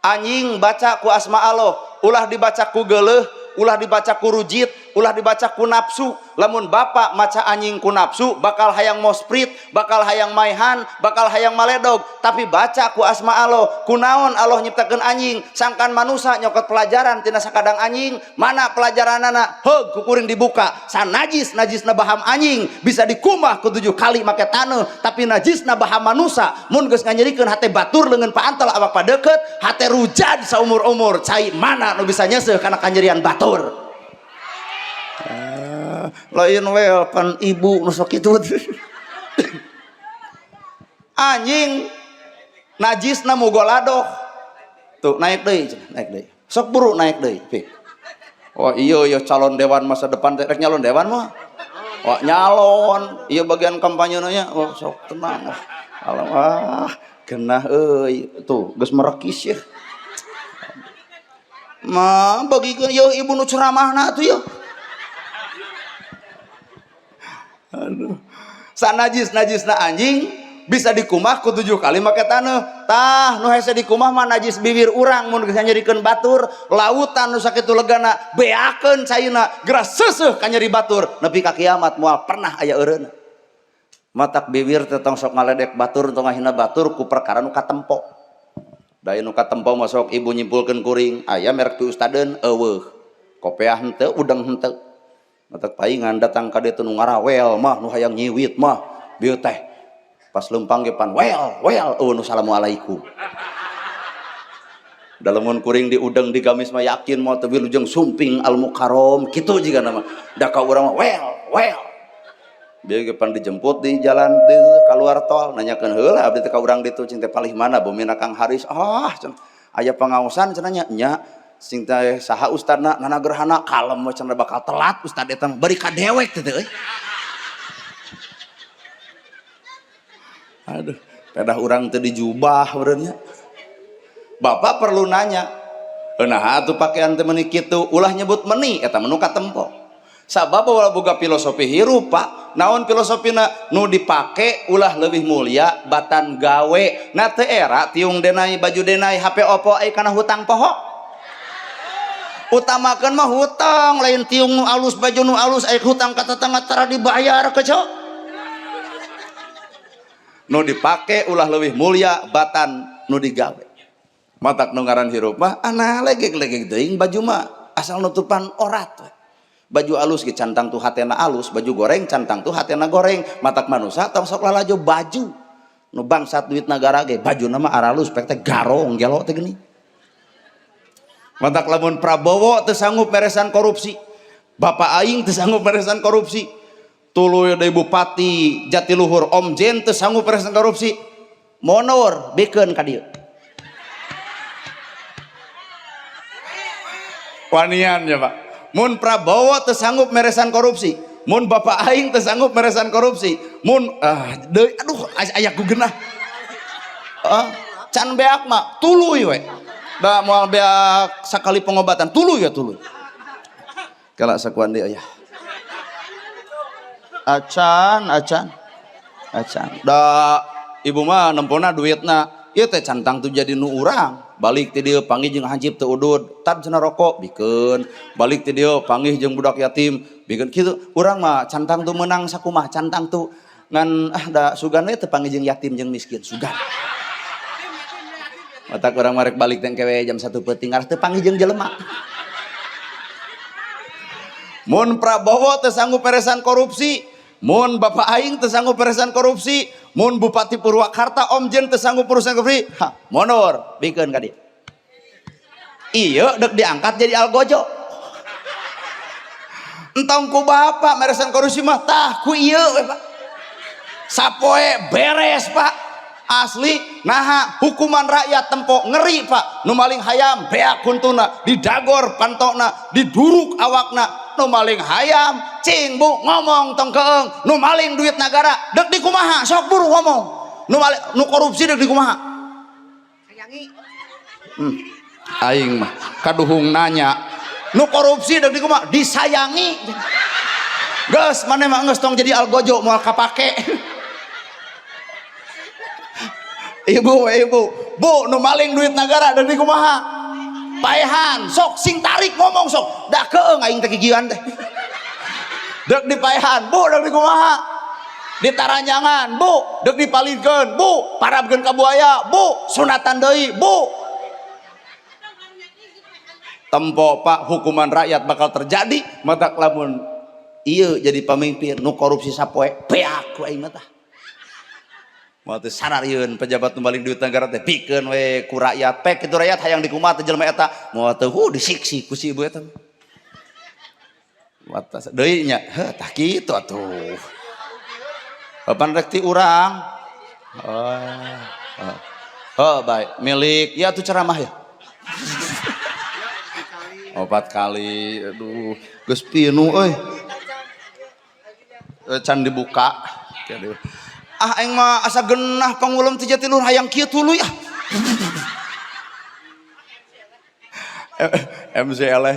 Anjing baca ku asma Allah, ulah dibaca ku geuleuh, ulah dibaca ku rujit, ulah dibaca ku nafsu. Lamun bapak maca anjing ku nafsu bakal hayang mosprit, bakal hayang maihan, bakal hayang maledog. Tapi baca ku asma Allah, kunaon Allah nyiptakeun anjing, sangkan manusa nyokot pelajaran tina sakadang anjing, mana pelajaranana? Heug ku kuring dibuka. Sanajis najisna baham anjing bisa dikumah ku 7 kali make taneuh, tapi najisna baham manusa mun geus nganyerikeun hate batur leungeun paantel awak padeukeut, hate rujad saumur-umur, cai mana nu bisa nyeuseuh kana kanyerian batur. Lain wel pan ibu nu sok kitu. Anjing najisna mugoladoh. Tuh naik deui cenah, naik deui. Sok buru naik deui, Pi. Wah iya iya calon dewan masa depan teh rek nyalon dewan mah. Wah nyalon, iya bagian kampanyena nya. Wah sok tenang. Wah, alam ah genah euy. Tuh geus merekis ya. Ma bagikeun yeuh ibu nu ceramahna atuh yeuh. Aduh. Sanajis najisna anjing bisa dikumah ku 7 kali make taneuh. Tah nu hese dikumah mah najis bibir urang mun geus nyerikeun batur, lautan nu sakitu legana beakeun caina geura seuseuh ka nyeri batur nepi ka kiamat moal pernah aya eureunna. Matak bibir teh tong sok ngaledek batur tong ngahina batur ku perkara nu katempo. Da nu katempo mah sok ibu nyimpulkeun kuring, aya merek pi ustadeun eueuh. Kopeah henteu udeng henteu. Matak paingan datang ka dieu nu ngarawel mah nu hayang nyiwit mah bieu teh pas lempang ge pan wel wel eueuh nu assalamualaikum. Dalamun kuring di udeng di gamis mah yakin moal teu wilujeng sumping al mukarrom kitu jiga nama. Da ka urang mah wel wel. Bieu ge pan dijemput di jalan di keluar tol nanyakeun heula abdi teh ka urang ditu cing teh palih mana bumina Kang Haris. Ah cenah aya pangaosan cenah nya nya sing teh saha ustadna nana gerhana kalem we cenah bakal telat ustad eta mah bari ka dewek teh euy. Aduh, pedah urang teh dijubah meureun nya. Bapak perlu nanya, naha atuh pakaian teh meuni kitu, ulah nyebut meni eta mah nu katempo. Sabab ulah boga filosofi hirup, Pak. Naon filosofina? Nu dipake ulah leuwih mulia batan gawe. Na teu era tiung denai baju denai HP Oppo ai kana hutang poho. Utamakeun mah hutang, lain tiung nu alus baju nu alus ai hutang ka tetangga tara dibayar keco. Nu dipake ulah leuwih mulia batan nu digawe. Matak nu ngaran hirup mah ana legeg-legeg teuing baju mah asal nutupan orat we. Baju alus ge cantang tuh hatena alus, baju goreng cantang tuh hatena goreng. Matak manusa tong sok lalajo baju. Nu bangsat duit nagara ge bajuna mah aralus pek teh garong gelo teh geuning. Matak lamun Prabowo teu sanggup meresan korupsi, Bapak aing teu sanggup meresan korupsi, tuluy deui Bupati Jatiluhur Om Jen teu sanggup meresan korupsi, monor bikeun ka dieu. Wanian ya Pak. Mun Prabowo teu sanggup meresan korupsi, mun Bapak aing teu sanggup meresan korupsi, mun deui aduh aya ku geunah. Can beak mah tuluy we. Da moal beak sakali pengobatan tuluy ya tuluy. Kala sakuan deui aya. Acan acan. Acan. Da ibu mah nempona duitna, ieu teh cantang tuh jadi nu urang. Balik ti dieu panggih jeung hansip teu udud, tad cenah rokok bikeun. Balik ti dieu panggih jeung budak yatim bikeun kitu. Urang mah cantang tuh meunang sakumaha cantang tuh ngan ah da sugan we teu panggih jeung yatim jeung miskin sugan. Matak urang mah rek balik teh kewe jam 1 peuting arah teu panggih jeung jelema. Mun Prabowo teu sanggup peresan korupsi, mun Bapak aing teu sanggup peresan korupsi, mun Bupati Purwakarta Om Jen teu sanggup peresan korupsi, ha, mundur bikeun ka dieu. Ieu deuk diangkat jadi algojo. Entong ku bapak meresan korupsi mah tah ku ieu we Pak. Sapoe beres Pak. Asli naha hukuman rakyat tempo ngeri Pak. Nu maling hayam beak huntuna, didagor pantokna, diduruk awakna. Nu maling hayam cing bu ngomong tong keeng. Nu maling duit nagara deuk dikumaha sok buru ngomong. Nu maling nu korupsi deuk dikumaha. Sayangi. Aing mah kaduhung nanya. Nu korupsi deuk dikumaha disayangi. Geus maneh mah geus tong jadi algojo moal kapake. Ibu, ibu, bu nu maling duit negara deui kumaha? Paehan, sok sing tarik ngomong sok. Da keung aing teh kikieuan teh. Deuk dipaehan, bu deuk dikumaha? Ditaranjangan, bu, deuk dipalidkeun, bu, parabkeun ka buaya, bu, sunatan deui, bu. Tempo pak hukuman rakyat bakal terjadi matak lamun ieu jadi pamimpin nu korupsi sapoe beak ku aing mah tah. Moal teu sararieun pejabat nu maling duit negara teh pikeun we ku rakyat pek kitu rakyat hayang dikumaha teh jelema eta moal teu disiksi ku si ibu eta. Watas deui nya heuh tah kitu atuh. Papan rek ti urang. Oh. Oh, baik milik ya tuh ceramah ya. 4 kali aduh geus pinuh euy. Can dibuka. Ah aing mah asa genah pangulem ti Jatiluhur hayang kieu tuluy ah. MC eleh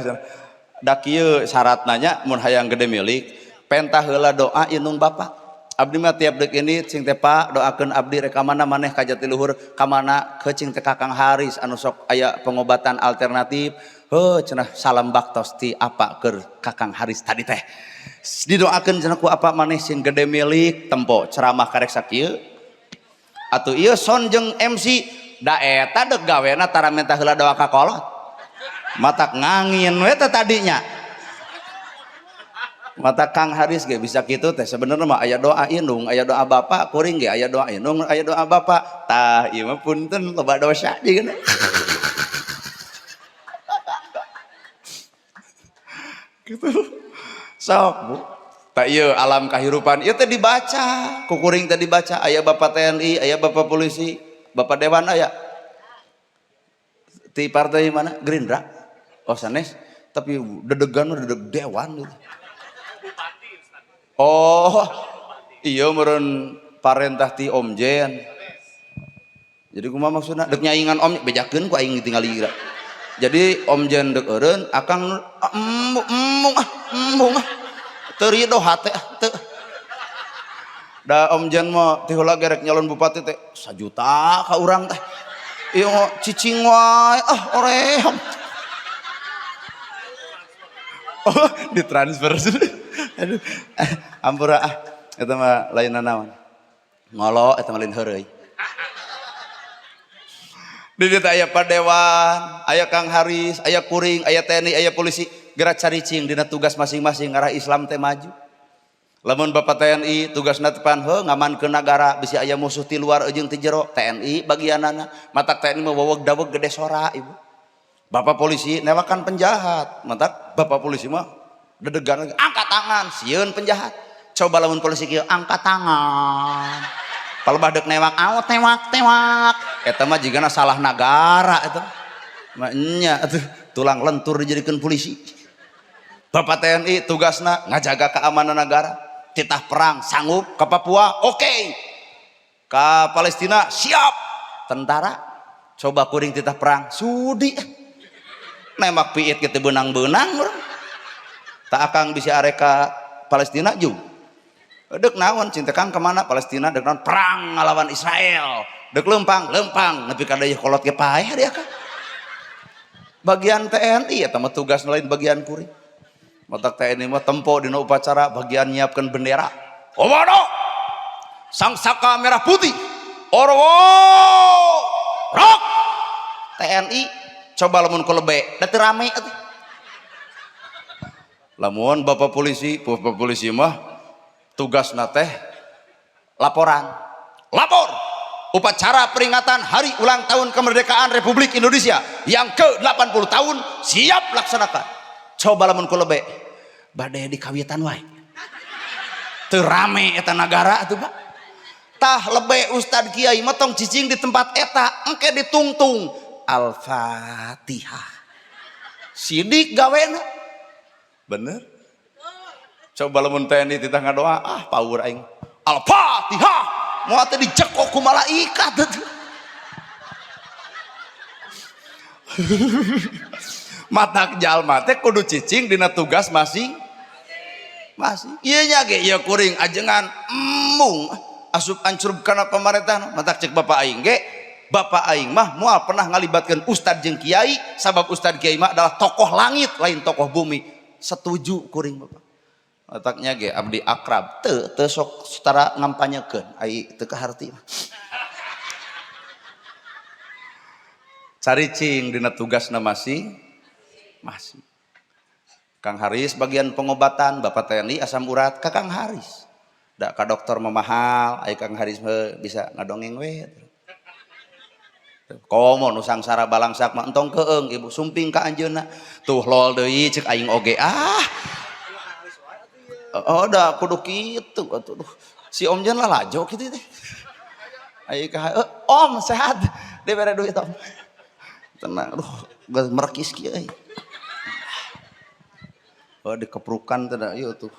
da kieu syaratna nya mun hayang gede milik pentah heula doa indung bapak. Abdi mah tiap deuk ini cing teh Pak doakeun abdi rek ka mana maneh ka Jatiluhur ka mana ke cing teh Kakang Haris anu sok aya pengobatan alternatif. Heuh cenah salam baktos ti apa keur Kakang Haris tadi teh. Didoakeun cenah ku apa maneh sing gede milik tempo ceramah karek sakieu. Atuh ieu son jeung MC da eta deuk gawena tara minta heula doa ka kolot. Matak ngangin we teh tadinya. Mata Kang Haris ge bisa kitu teh sebenarnya mah aya doa indung, aya doa bapak, kuring ge aya doa indung, aya doa bapak. Tah ieu mah punten loba dosa jeung. Gitu. Sok Bu. Tah ieu alam kahirupan ieu teh dibaca, ku kuring teh dibaca, aya bapak TNI, aya bapak polisi, bapak dewan aya. Ti partai mana? Gerindra. Oh sanes, tapi dedegan dedeg dewan gitu. Oh, iya meureun parentah ti Om Jen. Jadi kumaha maksudna? Deuk nyaingan Om bejakeun ku aing ditinggali geura. Jadi Om Jen deuk eureun akang embung ah, embung ah. Teu rido hate ah, teu. Da Om Jen mah ti heula ge rek nyalon bupati teh 1 juta ka urang teh. Ieu mah cicing wae ah oream. Oh, ditransfer. Aduh, ampura ah, eta mah lain nanaon. Ngolo eta mah lain heureuy. Di dieu teh aya padewan, aya Kang Haris, aya kuring, aya TNI, aya polisi, geura caricing dina tugas masing-masing ngarah Islam teh maju. Lamun Bapak TNI tugasna teh pan heuh ngamankeun nagara bisi aya musuh ti luar jeung ti jero, TNI bagianana. Matak TNI mah weweg daweg gede sora ibu. Bapak polisi newakan penjahat, matak bapak polisi mah dedegan lagi, angkat tangan, sieun penjahat. Coba lamun polisi kieu angkat tangan. Palebah deuk newak, aw tewak tewak. Eta mah jigana salah nagara eta. Mah nya atuh tulang lentur dijadikeun polisi. Bapak TNI tugasna ngajaga keamanan negara. Titah perang sanggup ke Papua, oke. Okay. Ke Palestina siap. Tentara coba kuring titah perang, sudi. Nembak piit gitu benang-benang urang. Tak akang bisa areka Palestina juga. Dek naon cinta kang kemana Palestina dek naon perang ngalawan Israel. Dek lempang lempang nepi ka deui kolot ge paeh dia kang. Bagian TNI eta mah tugas lain bagian kuring. Matak TNI mah tempo dina upacara bagian nyiapkeun bendera. Komando Sang Saka Merah Putih. Orwo rok TNI coba lamun ku lebe da teu rame atuh. Lamun bapak polisi mah tugasna teh laporan. Lapor upacara peringatan hari ulang tahun kemerdekaan Republik Indonesia yang ke-80 tahun siap laksanakan. Coba lamun ku lebe bade dikawitan wae. Teu rame eta nagara atuh Pak. Tah lebe ustad kiai mah tong cicing di tempat eta engke ditungtung Al-Fatihah. Sidik gawena. Bener? Coba lamun TNI titah ngadoa, ah power aing. Al-Fatihah. Moal teh dijekok ku malaikat atuh. Matak jalma teh kudu cicing dina tugas masing. Masih. Ieu nya ge ieu kuring ajengan embung asup ancrub kana pamarentah matak cek bapak aing ge. Bapak aing mah moal pernah ngalibatkeun ustad jeung kiai sabab ustad kiai mah adalah tokoh langit lain tokoh bumi. Setuju kuring bapak. Otaknya ge abdi akrab teu teu sok setara ngampanyekeun ai teu kaharti mah. Caricing dina tugasna masing masing. Kang Haris bagian pengobatan, Bapak TNI asam urat ka Kang Haris. Da ka dokter mah mahal, ai Kang Haris mah bisa ngadongeng we. Komo nu sangsara balangsak mah entong keung ibu sumping ka anjeunna. Tuh lol deui cek aing oge ah. Oh da kudu kitu atuh. Si Om Jen lalajo kitu teh. Ai ka Om sehat. Dibere duit Om. Tenang aduh geus merekis kieu euy. Oh dikeprukan teh da ieu tuh.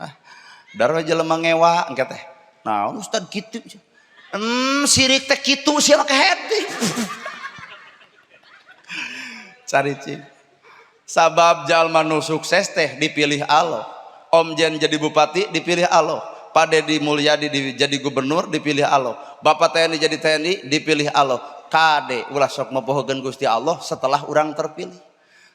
Ah darah jelema ngewa engke teh. Naon ustad kitu. Sirik teh kitu sia mah kehed. Caricing. Sabab jalma nu sukses teh dipilih Allah. Om Jen jadi bupati dipilih Allah. Pak Dedi Mulyadi jadi gubernur dipilih Allah. Bapak TNI jadi TNI dipilih Allah. Kade ulah sok mopohokeun Gusti Allah setelah urang terpilih.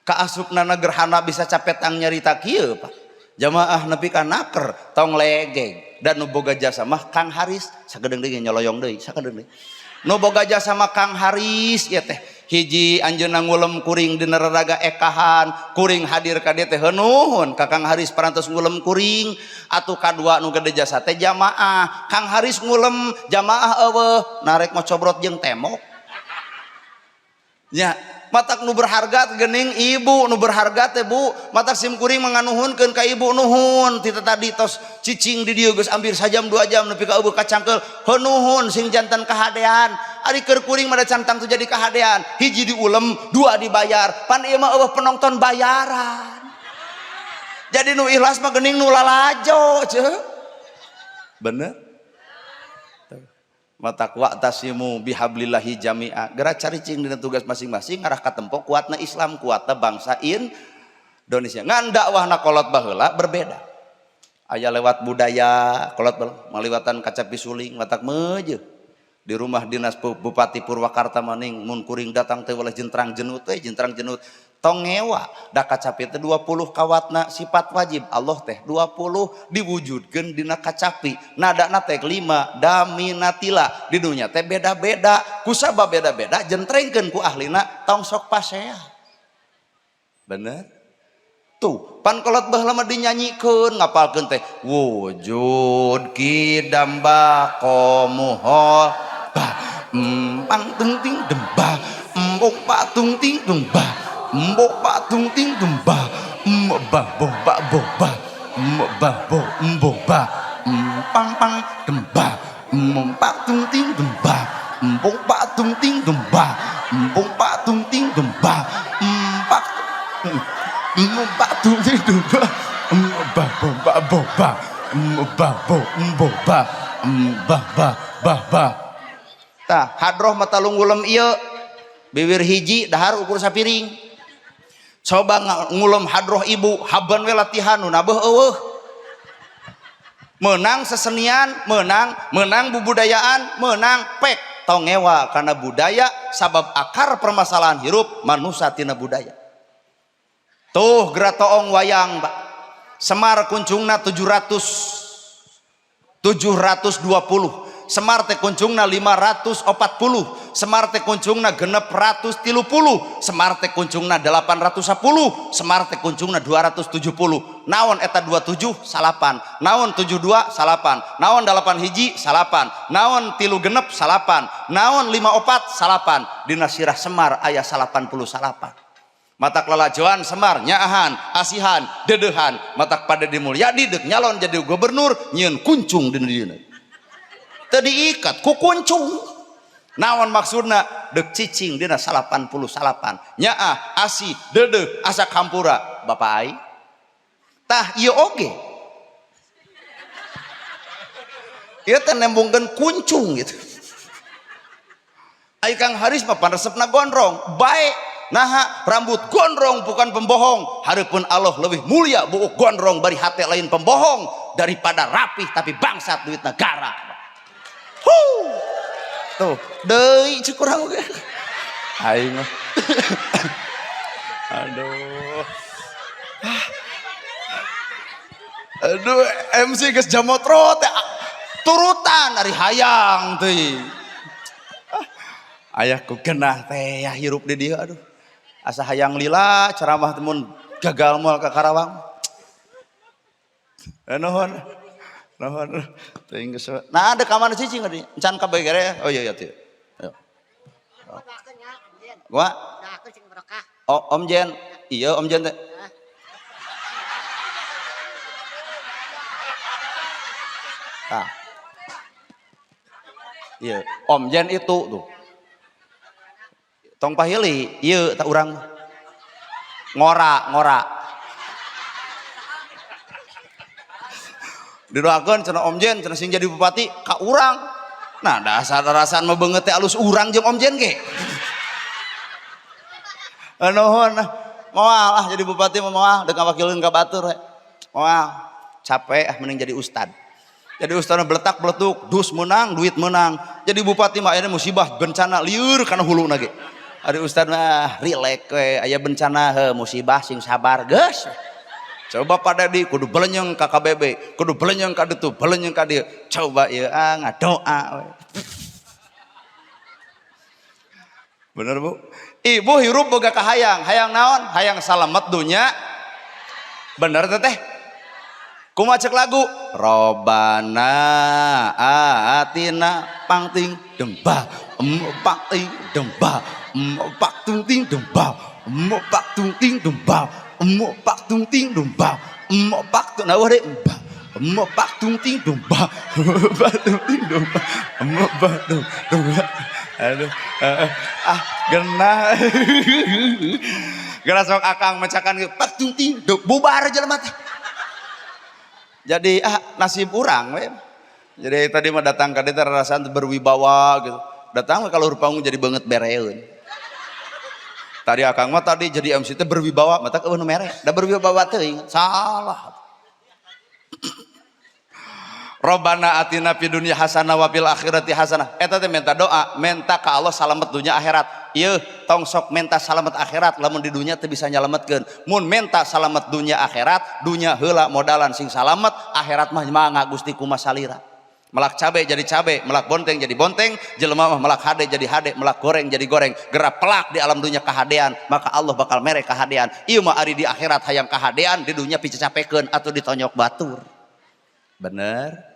Kaasupna gerhana bisa capetang nyarita kieu Pak. Jamaah nepi ka naker tong legeg. Dan nu boga jasa mah Kang Haris sakedeung deui nyoloyong deui sakedeung deui. Nu boga jasa mah Kang Haris ieu teh hiji anjeunna ngulem kuring dina raraga ekahan kuring hadir ka dieu teh heunuhun ka Kang Haris parantos ngulem kuring atuh kadua nu gede jasa teh jamaah Kang Haris ngulem jamaah eueuh narek ngocobrot jeung temok nya matak nu berharga gening ibu nu berharga teh bu matak sim kuring manganuhunkeun ka ibu nuhun ti tadi tos cicing di dieu geus hampir sajam 2 jam nepi ka eueuh kacangkeul heunuhun sing jantan kahadean ari keur kuring mah da cantang tu jadi kahadean hiji diulem dua dibayar pan ieu mah eueuh penonton bayaran jadi nu ikhlas mah geuning nu lalajo ceu bener mata wa'tasimu bihablillahi jami'a gerak caricing dina tugas masing-masing ngarah katempo kuatna Islam kuatna bangsa Indonesia ngan dakwahna kolot baheula berbeda aya lewat budaya kolot baheula maliwatan kacapi suling matak meujeuh di rumah dinas Bupati Purwakarta maning mun kuring datang teh oleh jentrang jenut teh jentrang jenut tong ngewa da kacapi teh 20 kawatna sifat wajib Allah teh 20 diwujudkeun dina kacapi nadana teh 5 daminatila di dunya teh beda-beda kusabab beda-beda jentrengkeun ku ahlina tong sok pasea bener tuh pan kolot baheula mah dinyanyikeun ngapalkeun teh wujud kidam baqamuhol ba empang tung ting demba embok patung ting demba mbok patung ting demba mbah bo ba bo ba mbah bo mbo ba empang pang demba patung ting demba mbok patung ting demba mbok patung ting demba empak patung ting demba mbah bo ba bo ba mbah bo mbo ba mbah ba ba ba tah hadroh mata lunggulem ieu bibir hiji dahar ukur sapiring coba ngulem hadroh ibu haban we latihan nu nabeuh eueuh menang sesenian menang menang bubudayaan menang pek tong ngewa karena budaya sabab akar permasalahan hirup manusia tina budaya tuh geratoong wayang Pak Semar kuncungna 700 720 Semar teh kuncungna 540 Semar teh kuncungna 630 Semar teh kuncungna 810 Semar teh kuncungna 270 naon eta 27 salapan naon 72 salapan naon 8 hiji salapan naon 3 genep salapan naon 54 salapan dina sirah Semar aya 89 matak lalajoan Semar nyaahan asihan dedehan matak pada Dedi Mulyadi deuk nyalon jadi gubernur nyieun kuncung dina dieuna teu diikat ku kuncung naon maksudna deuk cicing dina 89 nyaah asih deudeuh asa kampura bapak ai tah ieu oge ieu teh nembungkeun kuncung gitu. Ai Kang Haris mah panresepna gondrong bae Nah, rambut gondrong bukan pembohong. Hareupeun Allah lebih mulia buuk gondrong bari hate lain pembohong daripada rapih tapi bangsat duit negara. Huh. Tuh, deui cek urang oge. Aing mah. Aduh. Aduh, MC geus jamotro teh turutan ari hayang teuing. Ayahku genah teh ya hirup di dieu aduh. Asa hayang lila ceramah temun gagal moal ka Karawang. Nuhun. Nuhun. Teuing geus. Nah, ada ka mana cicing tadi? Encan ka bagere. Oh iya iya teu. Ayo. Gua? Oh, Om Jen. Iya, Om Jen teh. Nah. Iya, Om Jen itu tuh. Tong pahili, iya tak urang ngora, ngora. Didoakeun cenah Om Jen, cenah sing jadi bupati ka urang. Nah, dasar rasaan mah beungeut teh alus urang jeung Om Jen ge. Nuhun, moal ah jadi bupati mah moal, deuk ngawakilkeun ka batur we. Moal, capek ah mending jadi ustad. Jadi ustad beletak beletuk, dus menang, duit menang. Jadi bupati mah ayeuna musibah bencana lieur kana huluna ge. Ari ustad mah rilek we, aya bencana heuh musibah sing sabar geus. Coba Pak Dedi kudu belenyeng ka KBB, kudu belenyeng ka ditu, belenyeng ka dieu. Coba ieu ah ngadoa we. Bener Bu? Ibu hirup boga kahayang, hayang naon? Hayang salamet dunya. Bener teh teh? Kumaha cek lagu? Robana atina pangting demba, pangting demba, pak tung ting demba, pak tung ting demba, pak tung ting demba, pak tung nah deh emba, pak tung ting demba, pak tung ting demba, pak tung demba. Aduh, ah genah. Geura sok akang mecakan pak tung ting bubar jelema teh. Jadi ah nasib urang we. Jadi tadi mah datang ka dieu teh rarasaan berwibawa gitu. Datang kalau panggung jadi banget bereun. Tadi akang mah tadi jadi MC teh berwibawa, mata eueuh nu mere. Da berwibawa teuing, salah. Robbana atina fid dunya hasanah wa fil akhirati hasanah. Eta teh minta doa, minta ka Allah salamet dunya akhirat. Ieu tong sok minta salamet akhirat lamun di dunya teu bisa nyalametkeun. Mun minta salamet dunya akhirat, dunya heula modalan sing salamet, akhirat mah mangga Gusti kumaha salira. Melak cabe jadi cabe, melak bonteng jadi bonteng, jelema mah melak hade jadi hade, melak goreng jadi goreng. Gerak pelak di alam dunya kahadean, maka Allah bakal mere kahadean. Ieu mah ari di akhirat hayang kahadean, di dunya picacapekeun atau ditonyok batur. Bener?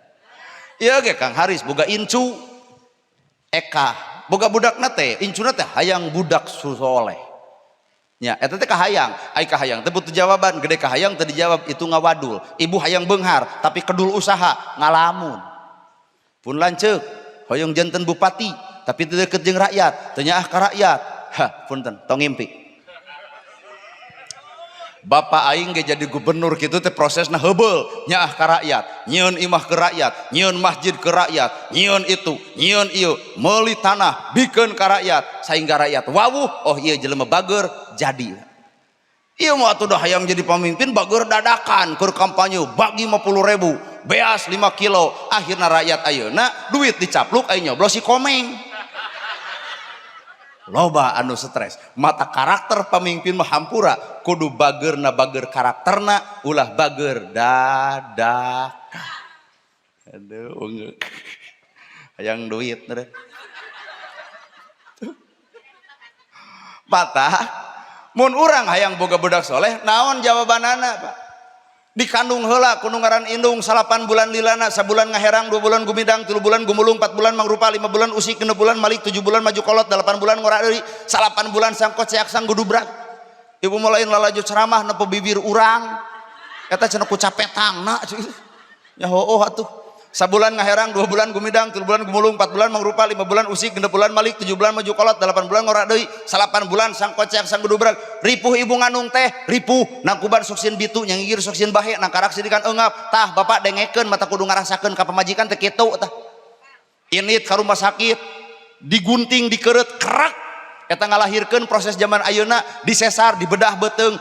Iya ge Kang Haris boga incu Eka, boga budakna teh, incuna teh hayang budak soleh. Nya eta teh kahayang, ai kahayang teh butuh jawaban, gede kahayang teh dijawab itu ngawadul. Ibu hayang beunghar tapi kedul usaha ngalamun. Pun lanceuk hoyong janten bupati tapi teu deket jeung rakyat, teu nyaah ka rakyat. Hah, punten, tong ngimpi. Bapak aing ge jadi gubernur kitu teh prosesna heubeul, nyaah ka rakyat, nyieun imah ke rakyat, nyieun masjid ke rakyat, nyieun itu, nyieun ieu, meuli tanah, bikeun ka rakyat, sehingga rakyat wawuh, oh ieu jelema bager jadi. Ieu mah atuh dah hayang jadi pamimpin bager dadakan keur kampanye bagi 50.000, beas 5 kilo, akhirna rakyat ayeuna duit dicapluk aing nyoblos si Komeng. Loba anu stres, mata karakter pemimpin mah hampura, kudu bagerna bager karakterna, ulah bager dadakan. Aduh, unge. Hayang duit teh. Patah, mun urang hayang boga budak soleh, naon jawabanana, Pak? Dikandung heula kudu ngaran indung 8 bulan lilana, sabulan ngaherang, 2 bulan gumidang, 3 bulan gumulung, 4 bulan mangrupa, 5 bulan usik, 6 bulan malik, 7 bulan maju kolot, 8 bulan ngora deui, 8 bulan sangkot ceak sang gudubrak. Ibu mulai lalajo ceramah nepo bibir urang. Eta cenah ku capetangna nya hooh atuh. Sabulan ngaherang, 2 bulan gumidang, 3 bulan gumulung, 4 bulan mangrupa, 5 bulan usik, 6 bulan malik, 7 bulan maju kolot, 8 bulan ngora deui, 8 bulan sangkot ceak sang gudubrak. Ripuh ibu nganung teh, ripuh nangkuban sok sieun bitu, nyangigir sok sieun bahe, nangkarak sidikan eungap. Tah bapak dengekeun mata kudu ngarasakeun ka pamajikan teh kitu tah. Init ka rumah sakit, digunting, dikeureut, kerak. Eta ngalahirkeun proses zaman ayeuna disesar, dibedah beuteung,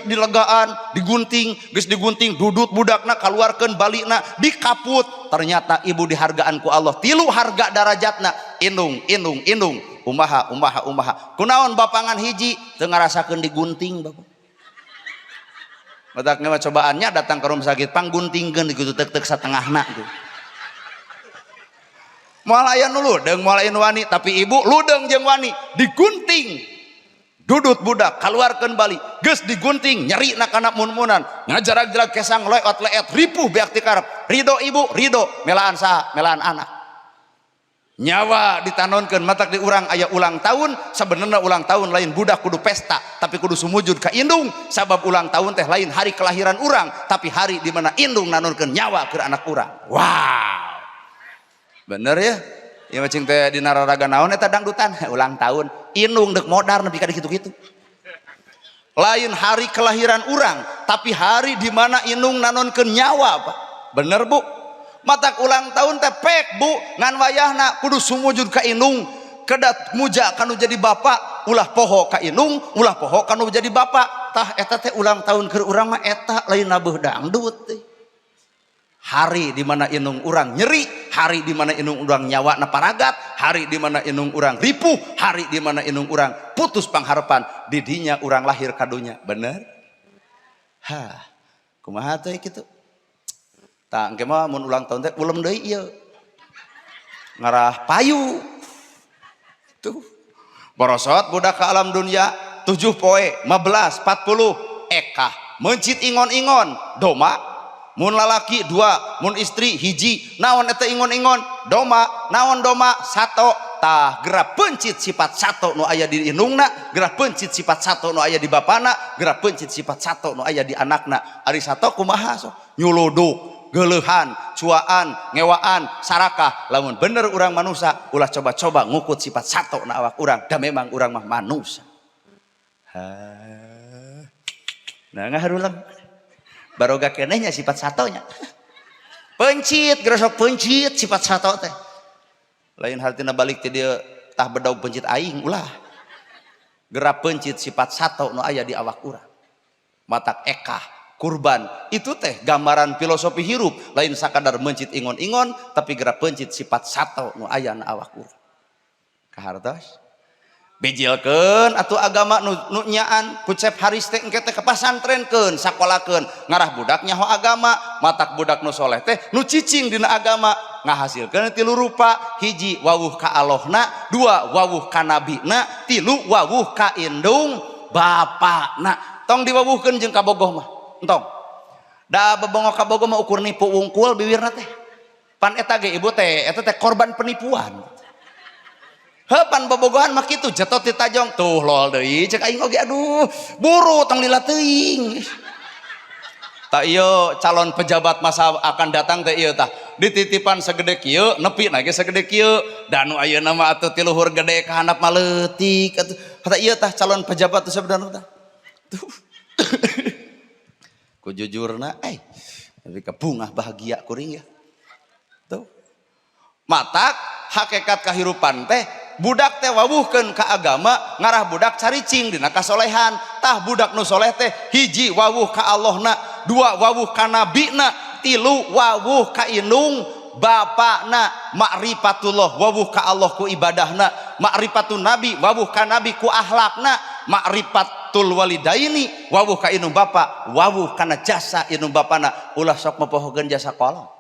dilegaan, digunting, geus digunting dudut budakna, kaluarkeun balikna, dikaput. Ternyata ibu dihargaan ku Allah tilu harga darajatna, indung, indung, indung, umaha, umaha, umaha. Kunaon bapangan hiji teu ngarasakeun digunting bapak. Matak mah cobaannya datang ke rumah sakit pangguntingkeun kitu tek-tek satengahna gitu. Moal aya nu ludeung, moal aya nu wani, tapi ibu ludeung jeung wani, digunting. Dudut budak kaluarkeun bali, geus digunting nyeri na kana mun-munan, ngajarag-jarag kesang leot-leet ripuh beak ti karep. Ridho ibu, ridho, melaan saha? Melaan anak. Nyawa ditanonkeun, matak di urang aya ulang tahun, sebenarnya ulang tahun lain budak kudu pesta, tapi kudu sumujud ka indung, sabab ulang tahun teh lain hari kelahiran urang, tapi hari di mana indung nanonkeun nyawa ke anak urang. Wow. Bener ya? Ya macing teh dina raraga naon eta dangdutan ulang tahun, indung deuk modar nepi ka kitu-kitu. Lain hari kelahiran urang, tapi hari di mana indung nanonkeun nyawa, Pak. Bener, Bu? Matak ulang tahun teh pek, Bu, ngan wayahna kudu sumujud ka indung, kedat muja kanu jadi bapak, ulah poho ka indung, ulah poho kanu jadi bapak. Tah eta teh ulang tahun keur urang mah eta lain nabuh dangdut teh. Hari di mana indung urang nyeri, hari di mana indung urang nyawa na paragat, hari di mana indung urang ripuh, hari di mana indung urang putus pangharapan, didinya urang lahir kadunya. Bener? Hah, kumaha teh kitu? Tah engke mah mun ulang tahun teh ulem deui ieu. Ngarah payu. Tuh. Borosot budak ke alam dunia 7 poe, 15, 40 ekah. Mencit ingon-ingon, doma. Mun lalaki 2, mun istri hiji. Naon eta ingon-ingon? Doma. Naon doma? Sato. Tah geura pencit sifat sato nu aya di indungna, geura pencit sifat sato nu aya di bapana, geura pencit sifat sato nu aya di anakna. Ari sato kumaha sok? Nyuluduk, geuleuhan, cuaan, ngewaan, sarakah. Lamun bener urang manusia, ulah coba-coba ngukut sifat sato na awak urang, da memang urang mah manusia. Hah. Nah ngaharulang. Baroga kenehnya sifat satonya. Pencit, gerosok pencit sifat sato teh. Lain hartina balik ti dieu tah bedog pencit aing ulah. Gerak pencit sifat sato nu aya di awak urang. Matak ekah, kurban itu teh gambaran filosofi hirup, lain sakadar mencit ingon-ingon tapi gerak pencit sifat sato nu aya na awak urang. Kahartos? Bijilkeun atuh agama nu nyaan ku Cep Haris teh engke teh kapasantrenkeun, sakolakeun, ngarah budak nyaho agama, matak budak nu soleh teh nu cicing dina agama, ngahasilkeun tilu rupa, hiji wawuh ka Allahna, 2 wawuh ka nabina, 3 wawuh ka indung bapana. Tong diwawuhkeun jeung kabogoh mah, entong. Da bebongo kabogoh mah ukur nipu wungkul biwirna teh. Pan eta ge ibu teh, eta teh korban penipuan. Heupan bobogohan mah kitu jetot di tajong tuh lol deui cek aing oge aduh buru tong lila teuing. Tak ieu calon pejabat masa akan datang teh ieu tah dititipan segede kieu nepi na ge segede kieu da nu ayeuna mah atuh ti luhur gede ka handap mah leutik atuh. Kata ieu tah calon pejabat teh sebenarnya tah. Tuh. Ku jujurna tapi kebungah bahagia kuring ya. Tuh. Matak hakikat kahirupan teh budak teh wawuhkeun ka agama, ngarah budak caricing dina kasolehan. Tah budak nu soleh teh hiji wawuh ka Allahna, 2 wawuh ka nabina, 3 wawuh ka indung bapana. Ma'rifatullah wawuh ka Allah ku ibadahna, ma'rifatun nabi wawuh ka nabi ku akhlakna, ma'rifatul walidaini wawuh ka indung bapa, wawuh kana jasa indung bapana. Ulah sok mapohokeun jasa kolot.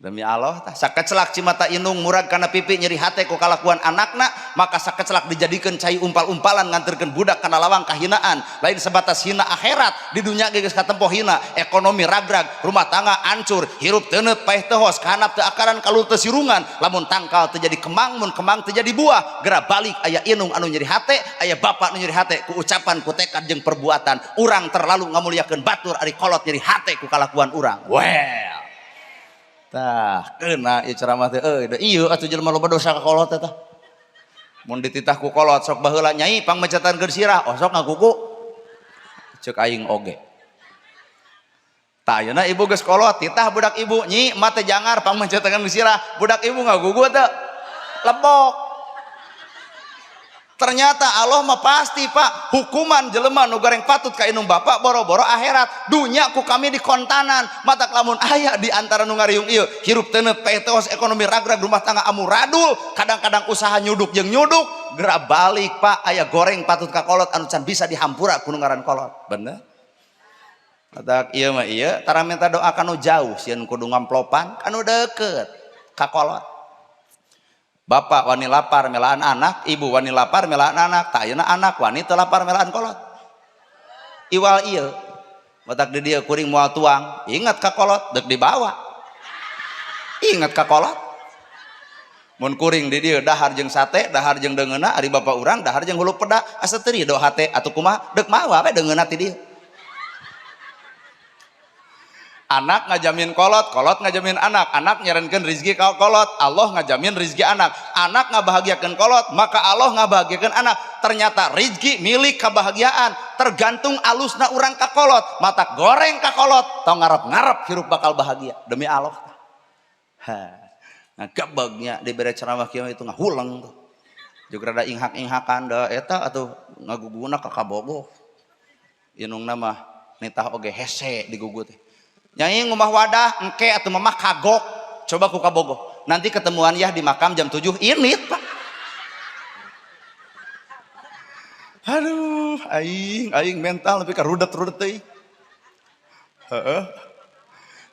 Demi Allah tah sakecelak cimata indung murag kana pipi nyeri hate ku kalakuan anakna, maka sakecelak dijadikeun cai umpal-umpalan nganterkeun budak kana lawang kahinaan. Lain sebatas hina akhirat, di dunya ge geus katempo hina, ekonomi ragrag, rumah tangga hancur, hirup teuneut paeh teu hos, kahanap teu akaran kalul teu sirungan, lamun tangkal teu jadi kemang, mun kemang teu jadi buah. Geura balik aya indung anu nyeri hate, aya bapak anu nyeri hate ku ucapan, ku tekad jeung perbuatan. Urang terlalu ngamuliakeun batur ari kolot nyeri hate ku kalakuan urang. Well, tah kena ieu ceramah teh euy da ieu atuh jelema loba dosa ka kolot teh tah. Mun dititah ku kolot sok baheula nyai pangmecetan keur sirah, oh sok ngakuku. Ceuk aing oge. Tah ayeuna ibu geus kolot titah budak ibu nyi mah teh jangar pangmecetan keur sirah, budak ibu ngagugu teu? Lebok. Ternyata Allah mah pasti Pak, hukuman jelema nu goreng patut ka indung bapak boro-boro akhirat, dunya ku kami dikontanan. Matak lamun aya di antara nu ngariung ieu, hirup teuneup teos ekonomi ragrag rumah tangga amuradul, kadang-kadang usaha nyuduk jeung nyuduk, geura balik Pak, aya goreng patut ka kolot anu can bisa dihampura ku nu ngaran kolot. Bener? Matak ieu mah ieu tara minta doa kanu jauh, sieun kudu ngamplopan kanu deukeut ka kolot. Bapak wani lapar melaan anak, ibu wani lapar melaan anak, tak ayeuna anak wani teu lapar melaan kolot. Iwal ieu, matak di dieu kuring moal tuang, ingat ka kolot deuk dibawa. Ingat ka kolot. Mun kuring di dieu dahar jeung sate, dahar jeung deungeunna, ari bapak urang dahar jeung hulu peda, asa teu rido hate atuh kumaha deuk mawa we deungeunna ti dieu. Anak ngajamin kolot, kolot ngajamin anak, anak nyarankeun rizki ka kolot, Allah ngajamin rizki anak, anak ngabahagiakeun kolot, maka Allah ngabahagiakeun anak. Ternyata rizki milik kebahagiaan tergantung alusna urang ka kolot, mata goreng ka kolot, tong ngarep-ngarep hirup bakal bahagia demi Allah. Ha, nah gebegnya dibere ceramah kieu itu ngahuleng tuh. Juga rada inghak-inghakan da eta atuh ngaguguna ka kabogoh. Inungna mah nitah oge hese digugu teh. Nyai ngumah wadah engke atau mamah kagok, coba ku kabogoh. Nanti ketemuan ya di makam jam 7 ini Pak. Aduh, aing aing mental lebih ka rudet-rudet teuing. Heeh.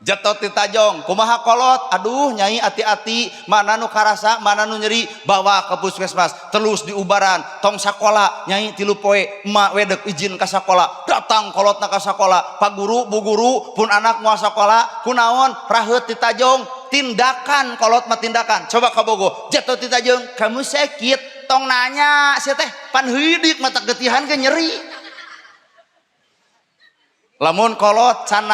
Jatuh ti tajong, kumaha kolot, aduh nyai ati-ati, mana nu karasa, mana nu nyeri, bawa ke puskesmas, terus diubaran, tong sakola, nyai 3 poe, emak wedek izin ka sakola, datang kolotna ka sakola, pak guru, bu guru, pun anak moal sakola, kunaon, raheut ti tajong, tindakan kolot mah tindakan, coba kabogo, jatuh ti tajong, kamu sakit, tong nanya, sia teh, pan heudik mata getihan ge nyeri. Lamun kolot can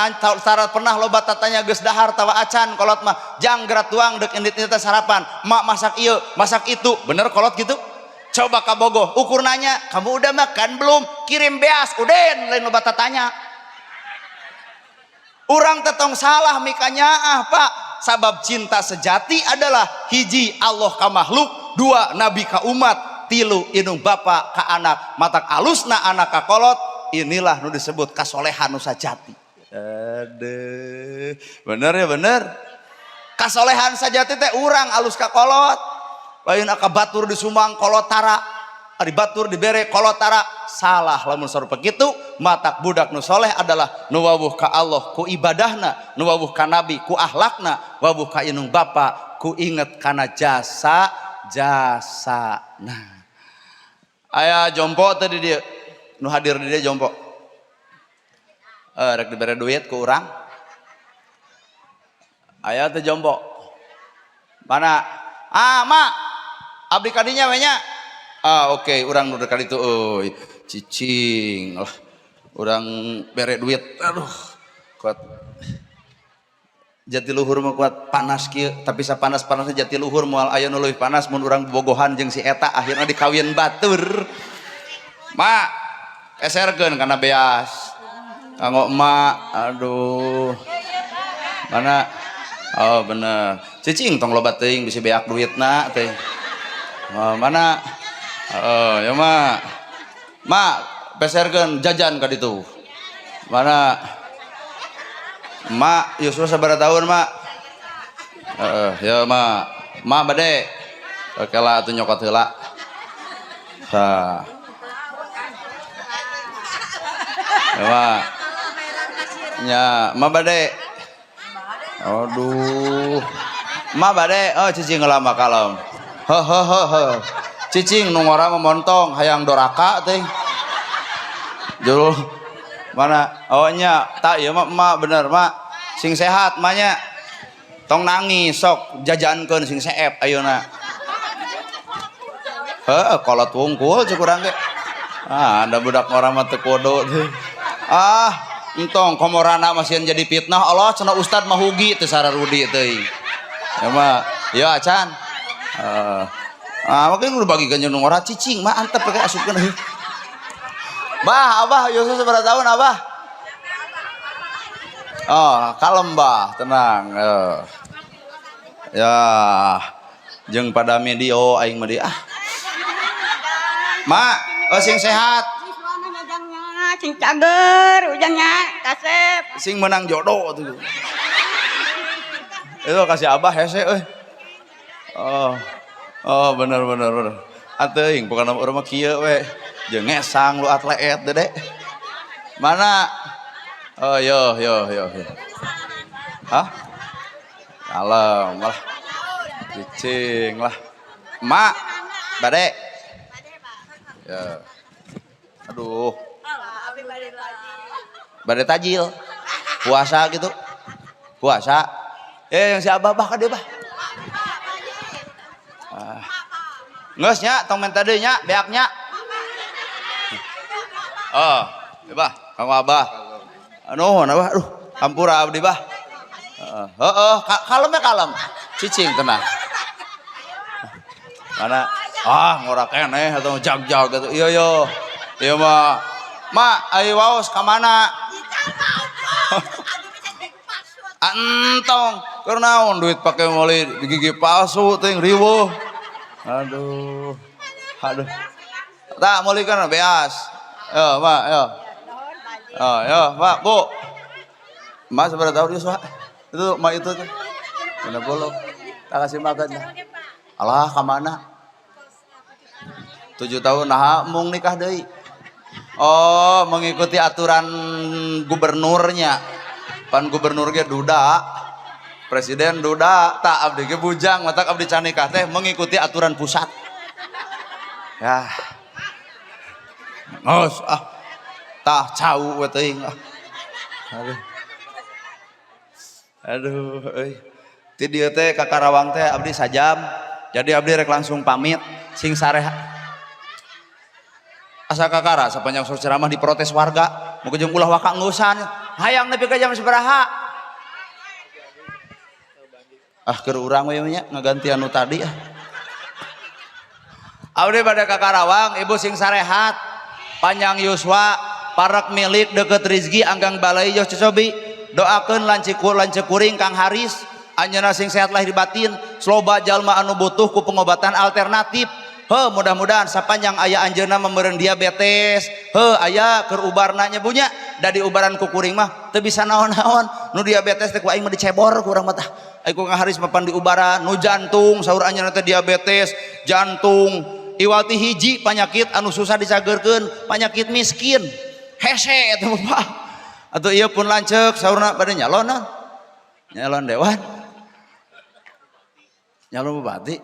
tara pernah loba tatanya geus dahar tawa acan kolot mah jang geura tuang deuk indit-indit sarapan, mak masak ieu masak itu, bener kolot gitu. Coba kabogoh ukur nanya, kamu udah makan belum, kirim beas uden lain loba tatanya. Urang tetong salah mikanyaah Pak, sabab cinta sejati adalah hiji Allah ka makhluk, 2 nabi ka umat, 3 indung bapa ka anak, matak alusna anak ka kolot. Inilah nu disebut kasolehan nu sajati. Aduh, bener ya bener. Kasolehan sajati teh urang alus ka kolot. Lain aka batur di Sumang kolot tara, ari batur dibere kolot tara. Salah lamun sarupa kitu, matak budak nu soleh adalah nu wawuh ka Allah ku ibadahna, nu wawuh ka nabi ku akhlakna, wawuh ka indung bapa ku inget kana jasa jasa. Nah, aya jompo teh di dieu. Nu hadir di dia jompo. Rek dibere duit ku urang. Aya teh jompo. Mana? Ah, mak. Abdi kadinya we nya. Ah, oke, urang nu dekat itu euy. Cicing lah. Urang bere duit. Aduh, kuat. Jatiluhur mah kuat panas kieu, tapi sapanas-panasna jatiluhur moal aya nu leuwih panas mun urang bobogohan jeung si eta akhirna dikawin batur. Mak, eserkeun kana beas. Kanggo emak, aduh. Mana? Oh, bener. Cicing tong loba teuing bisi beak duitna teh. Oh, mana? Oh, ya mak. Mak, peserkeun jajan ka ditu. Mana? Mak, yuswa sabaraha tahun, Mak? Heeh, ya mak. Mak bade. Oke lah atuh nyokot heula. Tah. Ya, mak. Nya, mak bade. Aduh. Mak bade, oh cicing heula mah kalem. He he he he. Cicing nu ngora mah montong hayang doraka teh. Jul. Mana? Oh nya, tak ieu mah emak bener, mak. Sing sehat mah nya. Tong nangis sok jajankeun sing seep ayeuna. Heeh, kolot wungkul cek urang ge. Ah, ada budak ngora mah teu kudu teh. Ah, entong komorana masih jadi fitnah. Allah cenah ustad mah hugi teu sararudi teuing. Ya mah, ya acan. Heeh. Ah, mungkin udah bagikan jeung nu ngora cicing mah antep pakai asupkeun. Bah, abah Yusuf seberapa tahun abah? Oh, kalem bah, tenang. Ya, jeung pada medio aing mah di ah. Mak, oh sing sehat. Sing cager ujangnya kasep. Sing menang jodoh tuh. Itu kasih abah hese euy. Oh. Oh bener bener bener. Ateuing bukan urang mah kieu we. Jeung ngesang lu atleet dede. Mana? Oh yo yo yo yo. Hah? Kalem lah. Cicing lah. Mak, bade. Ya. Aduh. Bade tajil. Puasa gitu. Puasa. Yang si abah bah ka dieu bah. Ah. Geus nya tong menta deui nya, beak nya. Oh, bah, kang abah. Aduh, abah, aduh, hampura abdi bah. Heeh, heeh, kalem ya kalem. Cicing tenang. Mana? Ah, ngora keneh atau jag-jag gitu. Iya yo. Iya mah. Mak, ayo waos ka mana? Entong, keur naon duit pake meuli gigi palsu teh riweuh. Aduh. Aduh. Tah meuli kan beas. Yo, Mak, yo. Oh, yo, Mak, Bu. Mak seberapa tahun Yuswa? Itu mak itu tuh. 60. Tak kasih makan. Alah, ka mana? 7 tahun nah mung nikah deui. Oh, mengikuti aturan gubernurnya. Pan gubernur ge duda. Presiden duda, tak abdi ge bujang, matak abdi can nikah teh mengikuti aturan pusat. Ya. Ngos ah. Tah cau we teuing ah. Aduh. Aduh euy. Ti dieu teh ka Karawang teh abdi sajam. Jadi abdi rek langsung pamit sing sareh. Asa kakara sepanjang sok ceramah diprotes warga, mun jeung ulah waka ngeusan. Hayang nepi ka jam sabaraha? Ah keur urang we nya ngagantian nu tadi ah. Abdi bade ka Karawang, ibu sing sarehat, panjang yuswa, parek milik deket rizki anggang balai jos cocobi. Doakeun lanceuk kuring Kang Haris, anjeunna sing sehat lahir batin, sloba jalma anu butuh ku pengobatan alternatif. Heuh, mudah-mudahan sapanjang aya anjeunna memeureun diabetes, heuh aya keur ubarna nya bunya, da diubaran ku kuring mah teu bisa naon-naon. Nu diabetes teh ku aing mah dicebor ku urang mah tah. Ai ku Kang Haris mah pan diubaran, nu jantung saur anjeunna teh diabetes, jantung, iwal ti hiji panyakit anu susah dicageurkeun, panyakit miskin. Hese eta mah Pak. Atuh ieu pun lanceuk saurna bade nyalon naon? Nyalon dewan. Nyalon bupati.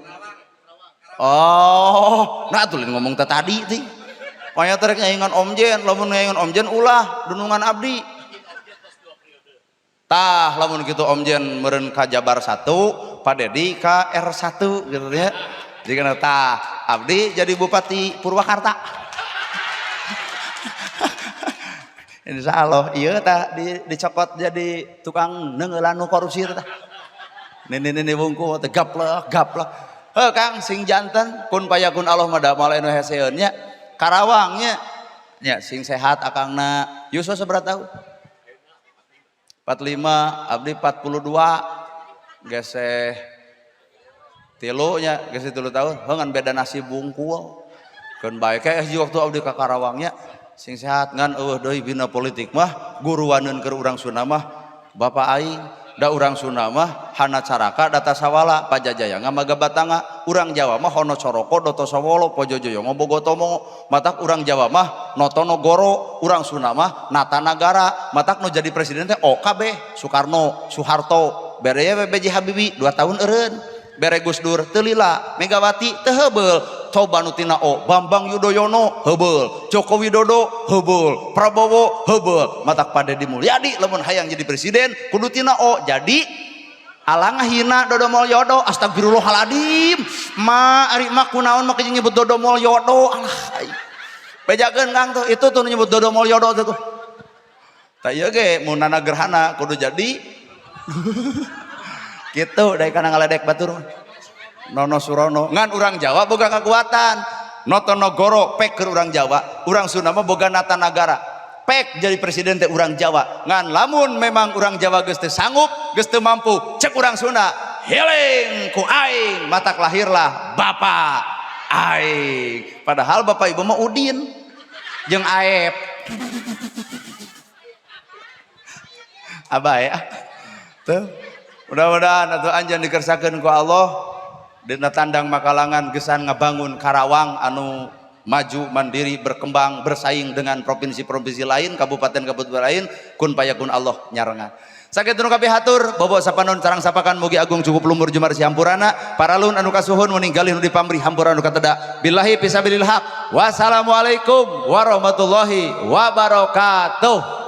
Oh, nah atuh lain ngomong teh tadi teh. Pokoknya teh rek nyaingan Om Jen, lamun nyaingan Om Jen ulah dunungan abdi. Tah lamun kitu Om Jen meureun ka Jabar 1, Pak Dedi ka R1 gitu ya. Jadi kana tah abdi jadi Bupati Purwakarta. Insya Allah ieu tah dicokot jadi tukang neungeulan nu korupsi teh tah. Nini-nini wungkul teh gaplek gaplek. Heuh Kang sing janten kun payakun Allah mah da moal anu heseun nya. Karawang nya. Nya sing sehat akangna. Yuswa sabaraha tahun? 45, abdi 42. Geseh tilu nya, geseh 3 tahun. Heuh ngan beda nasib wungkul. Keun bae kae hiji waktu abdi ka Karawang nya. Sing sehat ngan eueuh deui bina politik mah guruaneun keur urang Sunda mah bapak aing. Da urang Sunda mah hana caraka data sawala pajajaya ngamaga batanga, urang Jawa mah hono coroko doto sawolo pojojoyo ngobogotomo, matak urang Jawa mah notonogoro, urang Sunda mah natanagara, matak nu jadi presiden teh OKB Soekarno Soeharto bere B.J. Habibie 2 tahun eureun, bere Gus Dur teu lila, Megawati teu heubeul, coba nu tina O Bambang Yudhoyono heubeul, Joko Widodo heubeul, Prabowo heubeul, matak Pak Dedi Mulyadi lamun hayang jadi presiden kudu tina O jadi alang hina Dodo Mulyodo, astagfirullahaladzim ma ari ma kunaon make nyebut Dodo Mulyodo, alah bejakeun Kang tuh itu tuh nyebut Dodo Mulyodo tuh. Tah ieu ge mun nana gerhana kudu jadi gitu dari kana ngaledek batur mah. Nono Surono ngan urang Jawa boga kekuatan Notonogoro pek keur urang Jawa, urang Sunda mah boga Natanagara pek jadi presiden teh urang Jawa, ngan lamun memang urang Jawa geus teu sanggup geus teu mampu cek urang Sunda heling ku aing matak lahirlah bapak Aing. Padahal bapak ibu mah Udin jeung Aep. Abah ya. Tuh. Mudah-mudahan atuh anjeun dikersakeun ku Allah dina tandang makalangan gesan ngabangun Karawang anu maju, mandiri, berkembang, bersaing dengan provinsi-provinsi lain, kabupaten-kabupaten lain, kun payakun Allah nyarengan. Sakitu nu kapihatur, bobo sapanon sarang sapakan mugi agung cukup lumur jumar sihampurana, paralun anu kasuhun meninggalin nu dipamrih hampura anu kateda. Billahi fisabilil haq. Wassalamualaikum warahmatullahi wabarakatuh.